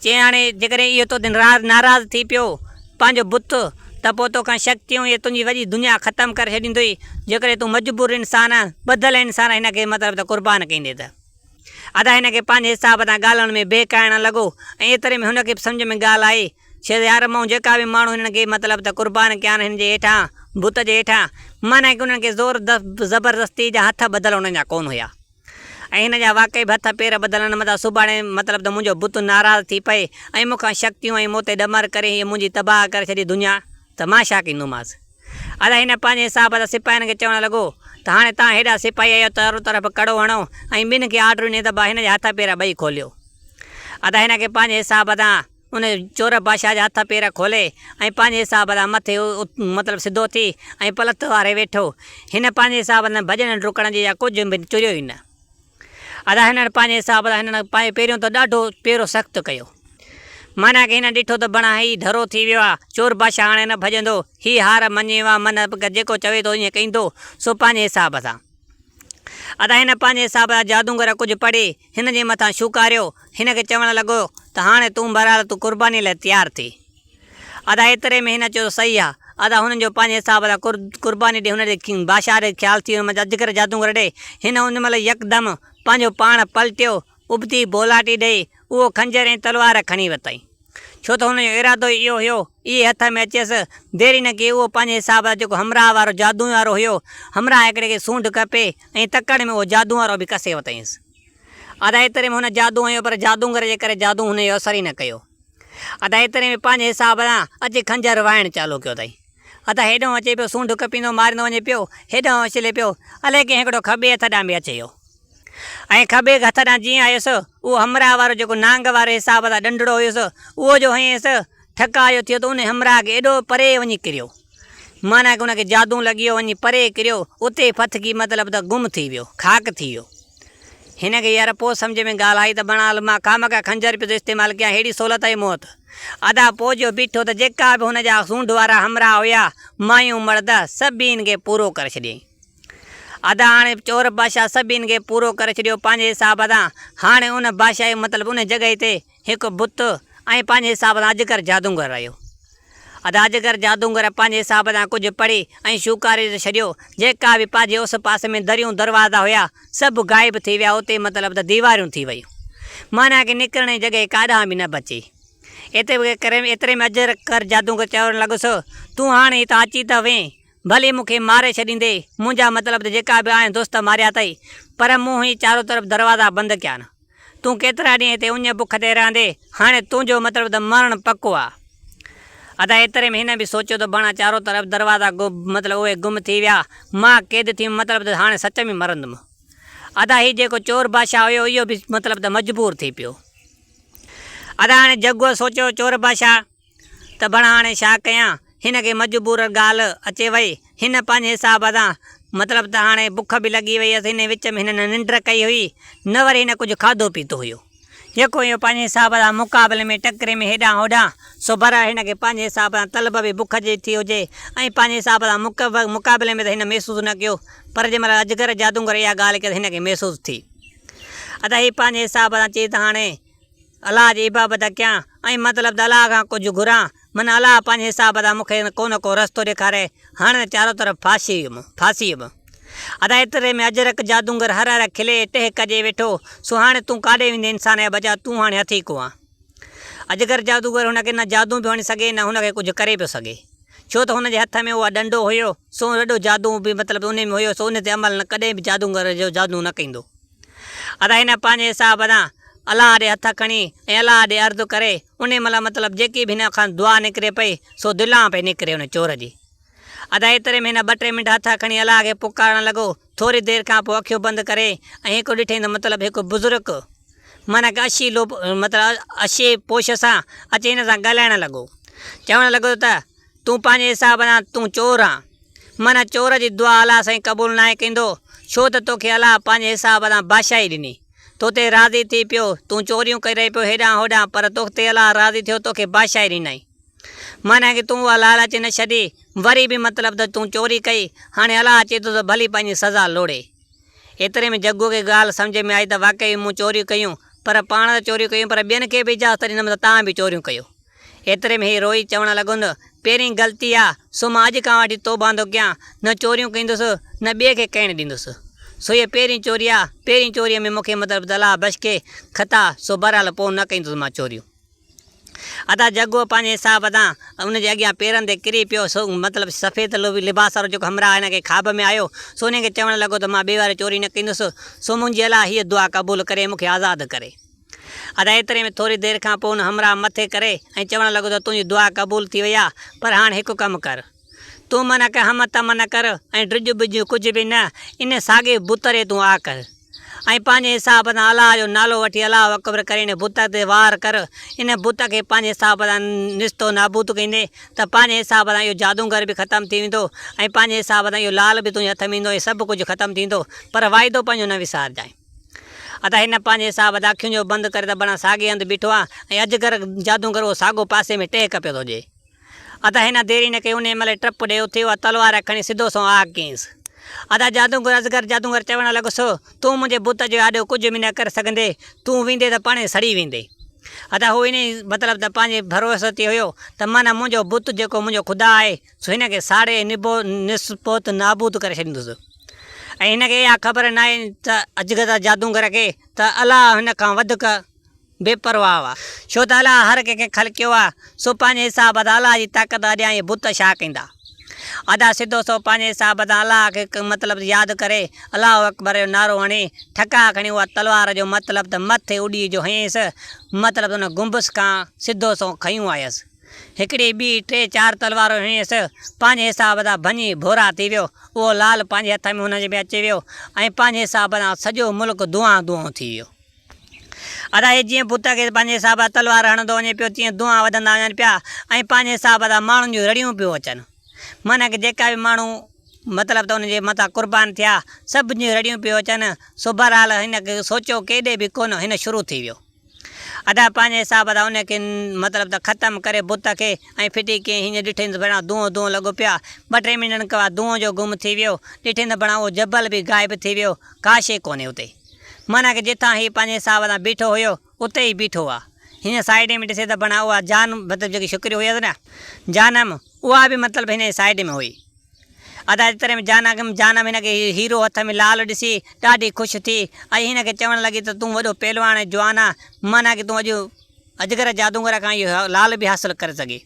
چيائين هاڻي جيڪڏهن اهو تو تي ناراض ٿي پيو، پنهنجو بت، ته پوء توکان شڪتيون اهي تنهنجي وڏي دنيا ختم ڪري ڇڏيندوئي، جيڪڏهن تون مجبور انسان، ٻڌل انسان هن کي مطلب ته قربان ڪندين ته. ادا هن کي پنهنجي حساب سان ڳالهائڻ ۾ بهڪائڻ لڳو ۽ ايتري ۾ هن کي به سمجهه ۾ ڳالهه آئي چيس يار مون جيڪا به ماڻهو هنن کي مطلب ته قربان ڪيا آهن هن جي هيٺان، بت جي هيٺان، معنيٰ ڪي انهن کي زور زبردستي جا هٿ ٻڌل انهن جا ڪونه هيا ۽ هن جا واقعي به هٿ پير ٻڌل آهن متان سڀاڻي مطلب ته منهنجو بت ناراض ٿي پئي ۽ مون کان شڪتيون ۽ مون تي ڏمر ڪري هيء منهنجي تباهه ڪري ڇڏي دنيا ته مان ڇا ڪندومانس. ادا هن پنهنجي حساب سان سپاهين کي چوڻ لڳو ته هاڻي توهان هيڏا سپاهي آهيو چارو طرف ڪڙو هڻو ۽ ٻن کي آرڊر ڏني ته با هن جا هٿ پير ٻئي کوليو. ادا هن کي پنهنجي حساب سان. ان چور بادشاهه جا هٿ پير کولي ۽ پنهنجي حساب سان مٿي مطلب سڌو ٿي ۽ پلٿ واري ويٺو. هن پنهنجي حساب سان ڀڄڻ ڊڪڻ جي يا ڪجهه به چريو ئي نه. ادا هنن پنهنجي حساب سان هنن پنهنجو پهريون ته ڏاڍو پيرو سخت ڪيو. معنيٰ ڪه هنن ڏٺو ته بڻا هي ڍرو ٿي ويو آ، چور بادشاهه هاڻي نه ڀڄندو، هي هار مڃي وا من جيڪو چوي ٿو ائين ڪيندو، سو پنهنجي حساب سان. ادا هن پنهنجي حساب سان جادونگر ڪجهه پڙهي هن جي مٿان شوڪاريو، هن کي چوڻ لڳو ته هاڻي تون بهرحال تون قربانيء لاء تيار ٿي. ادا ايتري ۾ هن چيو ته صحيح آ. ادا هنن جو پنهنجي حساب سان قرباني ڏي هن جي بادشاهه ڏي خيال ٿي ويو مجهه اجگر جادونگر ڏي هن ان مهل يڪدم پنهنجو پاڻ پلٽيو ابتي بولاٽي ڏئي اهو خنجر ۽ تلوار کڻي ورتائين. ڇو ته هن جو ارادو ئي اهو هيو اهي هٿ ۾ اچيس دير ئي نه ڪئي اهو پنهنجي حساب سان جيڪو همراهه وارو جادوء وارو هيو همراهه هڪڙي کي سونڍ ڪپي ۽ تڪڙ ۾ اهو جادوء وارو به ڪسي ورتائينس. ادا ايتري ۾ هن جادو هنيو پر جادونگر جي ڪري جادو هن جو اثر ئي نه ڪيو. ادا ايتري ۾ پنهنجي حساب سان اچي خنجر وهائڻ چالو ڪيو اٿائين. ادا هيڏانهن اچي پيو سونڍ ڪپيندو ماريندو وڃي پيو، هيڏانهن اڇلي پيو، الائي ڪنهن هڪڙو کٻي هٿ ڏانهن به اچي ويو. ۽ کٻي هٿ ڏانهن جيئن آيس، اهو همراهه وارو جيڪو نانگ واري حساب سان ڏنڊڙو هيس، اهو جو هنيس، ٺڪاء جو ٿيو ته ان همراهه کي ايڏو پري وڃي ڪريو. معنيٰ ڪه ان کي جادو لڳي ويو، وڃي پري ڪريو، اتي ئي ڦٿڪي مطلب ته گم ٿي ويو، خاڪ ٿي ويو. هن کي يار پوء سمجهه ۾ ڳالهه آئي ته بڻال مان خامخواه خنجر پيو ٿو استعمال ڪيان، ههڙي سهولت آئي مون هٿ. ادا پوء جو بيٺو ته جيڪا به هن جا سونڍ وارا همراهه هيا، مايون مڙد، سڀين کي پورو ڪري ڇڏيائين. ادا هاڻي چور بادشاهه سڀين کي پورو ڪري ڇڏيو پنهنجي حساب سان، هاڻي ان بادشاهي مطلب ان جڳهه تي هڪ بت ۽ پنهنجي حساب سان اجگر جادونگر رهيو. ادا اجگر جادونگر پنهنجي حساب سان ڪجهه پڙهي ۽ شوڪاري ته ڇڏيو، جيڪا به پنهنجي اوس پاس ۾ دريون دروازا هيا، سڀ غائب ٿي ويا، اتي مطلب ته ديواريون ٿي ويون. معنيٰ ڪه نڪرڻ جي جڳهه ڪاڏانهن به نه بچي. ايتري ۾ اجگر جادونگر چوڻ لڳس، تون هاڻي هتان اچي ته وئين، ڀلي مون کي ماري ڇڏيندي، منهنجا مطلب ته جيڪا به آهن دوست ماريا اٿئي، پر مون هي چارو طرف دروازا بند ڪيا آهن. تون ڪيترا ڏينهن هتي اڃ بک تي رهندي، هاڻي تنهنجو مطلب ته مرڻ پڪو آ. ادا ايتري ۾ هن به سوچيو ته بڻا چارو طرف دروازا مطلب اهي گم ٿي ويا، مان قيد ٿيم مطلب ته هاڻي سچ ۾ مرندم. ادا هي جيڪو چور بادشاهه هيو اهو به مطلب ته مجبور ٿي پيو. ادا هاڻي جگوء سوچيو چور بادشاهه! ته بڻ هاڻي ڇا ڪيان؟ هن کي مجبور ڳالهه اچي وئي. هن پنهنجي حساب سان، مطلب ته هاڻي بک به لڳي وئي هيس، انهي وچ ۾ هن نه ننڊ ڪئي هئي، نه وري هن ڪجهه کاڌو پيتو هيو. جيڪو اهو پنهنجي حساب سان مقابلي ۾ ٽڪري ۾ هيڏانهن هوڏانهن، سو بهرحال هن کي پنهنجي حساب سان طلب به بک جي ٿي هجي ۽ پنهنجي حساب سان مقابلي ۾ ته هن محسوس نه ڪيو، پر جنهن مهل اجگر جادونگر اها ڳالهه ڪئي ته هن کي محسوس ٿي. ادا هي پنهنجي حساب سان چئي ته هاڻي الله جي عبابت ڪيان ۽ مطلب ته الله کان ڪجهه گهران، من الله پنهنجي حساب سان مون کي ڪو نه ڪو رستو ڏيکاري، هاڻي ته چارو طرف ڦاسي ويم، ڦاسي ويم. ادا ايتري ۾ اجرڪ جادونگر هر هر کلي ٽهڪ ڏئي ويٺو، سو هاڻي تون ڪاڏي ويندين انسان جا ٻچا، تون هاڻي هٿ ئي ڪو آن. اجگر جادوگر هن کي نه جادو پيو هڻي سگهي نه هن کي ڪجهه ڪري پيو سگهي. ڇو ته هن جي هٿ ۾ اها ڏنڊو هيو، سو وڏو جادو به مطلب انهي ۾ هيو، سو انهي تي عمل نه ڪڏهن به جادونگر جو جادو نه ڪيندو. ادا هن پنهنجي حساب سان الله ڏي هٿ کڻي ۽ الله ڏي عرض ڪري، انهي مهل مطلب جيڪي به هن کان دعا نڪري پئي، سو دلان پئي نڪري ان چور جي. ادا ايتري ۾ هن ٻه ٽي منٽ هٿ کڻي الله کي پڪارڻ لڳو. ٿوري دير کان پوء اکيون بند ڪري ۽ هڪ ڏٺئين ته مطلب هڪ بزرگ معنيٰ ڪه اشي لوپ مطلب اشي پوش سان اچي هن سان ڳالهائڻ لڳو. چوڻ لڳو ته تون پنهنجي حساب سان تون چور آن. معنيٰ چور جي دعا الله سائين قبول ناهي ڪندو، ڇو ته توکي الله پنهنجي حساب سان بادشاهي ڏني. تو تي راضي ٿي پيو، تون چوريون ڪري پيو هيڏانهن هوڏانهن پر توتي الله راضي ٿيو توکي بادشاهي ڏنائين. معنيٰ ڪه تون اها لالچ نه ڇڏي، وري به مطلب ته تون چوري ڪئي، هاڻي الله چئي ٿو ته ڀلي پنهنجي سزا لوڙي. ايتري ۾ جگوء کي ڳالهه سمجهه ۾ آئي ته واقعي مون چوريون ڪيون، پر پاڻ ته چوريون ڪيون پر ٻين کي به اجازت ڏنم ته توهان به چوريون ڪيو. ايتري ۾ هي روئي چوڻ لڳند، پهرين غلطي آ، سو مان اڄ کان وٺي توبهه ٿو ڪيان، نه چوريون ڪندس، نه ٻئي کي ڪرڻ ڏيندس. سو هيء پهرين چوري آ، پهرين چوريء ۾ مون کي مطلب ته الله بشڪي خطا، سو بهرحال پوء نه ڪندس مان چوريون. ادا جگوء پنهنجي حساب سان ان جي اڳيان پيرن تي ڪري پيو، سو مطلب سفيد لباس وارو جيڪو همراهه هن کي خواب ۾ آيو، سو انهيء کي چوڻ لڳو ته مان ٻئي واري چوري نه ڪندس، سو منهنجي الله هيء دعا قبول ڪري ۽ مون کي آزاد ڪري. ادا ايتري ۾ ٿوري دير کان پوء ان همراهه مٿي ڪري ۽ چوڻ لڳو ته تنهنجي دعا قبول ٿي وئي آ پر هاڻ هڪ ڪم ڪر. تون معنيٰ ڪا هم تم نه ڪر ۽ ڊڄ ٻڄ ڪجهه به نه، ان ساڳئي بت ري تون آ ڪر. ۽ پنهنجي حساب سان الله جو نالو وٺي الله اڪبر ڪري ان بت تي وار ڪر، ان بت کي پنهنجي حساب سان نستو نابود ڪندين ته پنهنجي حساب سان اهو جادونگر به ختم ٿي ويندو ۽ پنهنجي حساب سان اهو لال به تنهنجي هٿ ۾ ايندو ۽ سڀ ڪجهه ختم ٿيندو پر واعدو پنهنجو نه وسارجانء. ادا هن پنهنجي حساب سان اکيون جو بند ڪري ته بڻا ساڳئي هنڌ بيٺو آ ۽ اجگر جادونگر اهو ساڳو پاسي ۾ ٽهڪ پيو ٿو ڏئي. ادا هن دير ئي نه ڪئي انهيء مهل ئي ٽپ ڏئي اٿي اها تلوار کڻي سڌو سنئون آگ ڪيائينس. ادا جادوگر اجگر جادوگر چوڻ لڳس، تون منهنجي بت جي آڏو ڪجهه به نه ڪري سگهندين، تون ويندين ته پاڻهي سڙي ويندين. ادا هو انهيء مطلب ته پنهنجي ڀروسي تي هيو ته معنيٰ منهنجو بت جيڪو منهنجو خدا آهي سو هن کي ساڙي نبو نسبوت نابود ڪري ڇڏيندس. ۽ هن کي اها خبر ناهي ته اجگر جادوگر کي ته الله هن کان وڌڪ بي پرواهه هئا، ڇو ته الله هر ڪنهن کي خلقيو آهي، سو پنهنجي حساب سان الله جي طاقت اڳيان اهي بت ڇا ڪندا؟ ادا سڌو سو پنهنجي حساب سان الله کي مطلب ياد ڪري، الله اڪبر جو نعرو هڻي، ٺڪاء کڻي اها تلوار جو مطلب ته مٿي اڏي جو هنيس، مطلب ته ان گنبذ کان سڌو سو کنيون آيس. هڪڙي، ٻي، ٽي، چار تلوارون هنيس، پنهنجي حساب سان ڀڃي ڀورا ٿي ويو. اهو لال پنهنجي هٿ ۾ هن جي ۾ اچي ويو ۽ پنهنجي حساب سان سڄو ملڪ دونهان دونهون ٿي ويو. ادا هي جيئن بت کي پنهنجي حساب سان تلوار هڻندو وڃي پيو تيئن دونهان وڌندا وڃن پيا ۽ پنهنجي حساب سان ماڻهن جون رڙيون پيون اچن. معنيٰ ڪه جيڪا به ماڻهو مطلب ته ان جي مٿان قربان ٿيا سڀ جون رڙيون پيون اچن. سو بهرحال هن سوچيو ڪيڏي به ڪونه هن شروع ٿي ويو. ادا پنهنجي حساب سان ان کي مطلب ته ختم ڪري بت کي ۽ ڦٽي ڪيائين. هيئن ڏٺئين ته بڻا دونهون دونهون لڳو پيو آ. ٻه ٽي منٽن کان بعد دونهون جو گم ٿي ويو. ڏٺئين ته بڻا اهو جبل به غائب ٿي ويو. ڪا شيء ڪونهي اتي. معنيٰ ڪه جتان هي پنهنجي حساب سان بيٺو هيو، اتي ئي بيٺو آ. هن سائيڊ ۾ ڏسي ته بڻا اها جان مطلب جيڪي ڇوڪري هيس نه جانم، اها به مطلب هن جي سائيڊ ۾ هئي. ادا ايتري ۾ جانم جانم هن کي هيرو هٿ ۾ لال ڏسي ڏاڍي خوش ٿي ۽ هن کي چوڻ لڳي ته تون وڏو پهلواڻ ۽ جوان آن، معنيٰ ڪه تون اڄ اجگر جادونگر کان اهو لال به حاصل ڪري سگهين.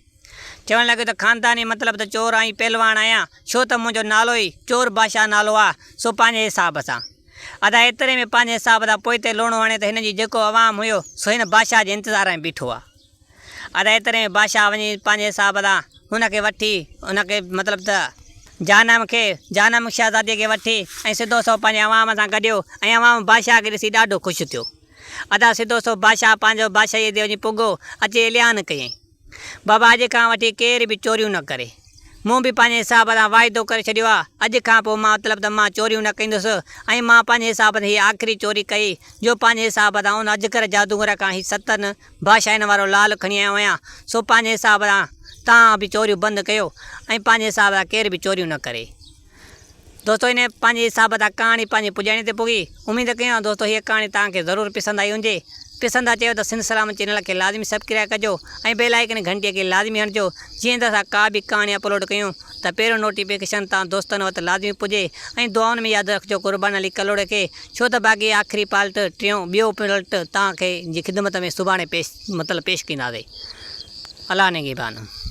چوڻ لڳو ته خانداني مطلب ته چور ۽ پهلواڻ آهيان، ڇو ته منهنجو نالو ئي چور بادشاهه نالو آ، سو پنهنجي حساب سان. ادا ايتري ۾ پنهنجي حساب سان پوئتي لوڻو هڻي ته هن جي جيڪو عوام هيو، سو هن بادشاهه جي انتظار ۾ بيٺو آ. ادا ايتري ۾ بادشاهه وڃي پنهنجي حساب سان هن کي وٺي، هن کي مطلب ته جهنم کي، جهنم شهزاديء کي وٺي ۽ سڌو سنئون پنهنجي عوام سان گڏيو ۽ عوام بادشاهه کي ڏسي ڏاڍو خوش ٿيو. ادا سڌو سنئون بادشاهه پنهنجو بادشاهيء تي وڃي پڳو، اچي اعلان ڪيائين. بابا اڄ کان وٺي ڪير به چوريون نه ڪري. مون به پنهنجي حساب سان واعدو ڪري ڇڏيو آ، اڄ کان پوء مان مطلب ته مان چوريون نه ڪندس ۽ مان پنهنجي حساب سان هي آخري چوري ڪئي جو پنهنجي حساب سان ان اجگر جادوگر کان هي ستن بادشاهين وارو لال کڻي آيو آهيان، سو پنهنجي حساب سان توهان به چوريون بند ڪيو ۽ پنهنجي حساب سان ڪير به چوريون نه ڪري. دوستو هن پنهنجي حساب سان ڪهاڻي پنهنجي پڄاڻي تي پڳي. اميد ڪيون ٿا دوستو هيء ڪهاڻي توهان کي ضرور پسند آئي هوندي. پسند اچيو ته سنڌ سلامت چينل کي لازمي سبڪرائب ڪجو ۽ بيل آئيڪن گهنٽي کي لازمي هڻجو جيئن ته اسان ڪا به ڪهاڻي اپلوڊ ڪيون ته پهريون نوٽيفڪيشن توهان دوستن وٽ لازمي پڄي ۽ دعائن ۾ ياد رکجو قربان علي ڪلهوڙي کي ڇو ته باقي آخري پالٽ ٽيون ٻيو پلٽ توهان کي جي خدمت ۾ سڀاڻي پيش مطلب پيش ڪنداسين. الله نگهبان.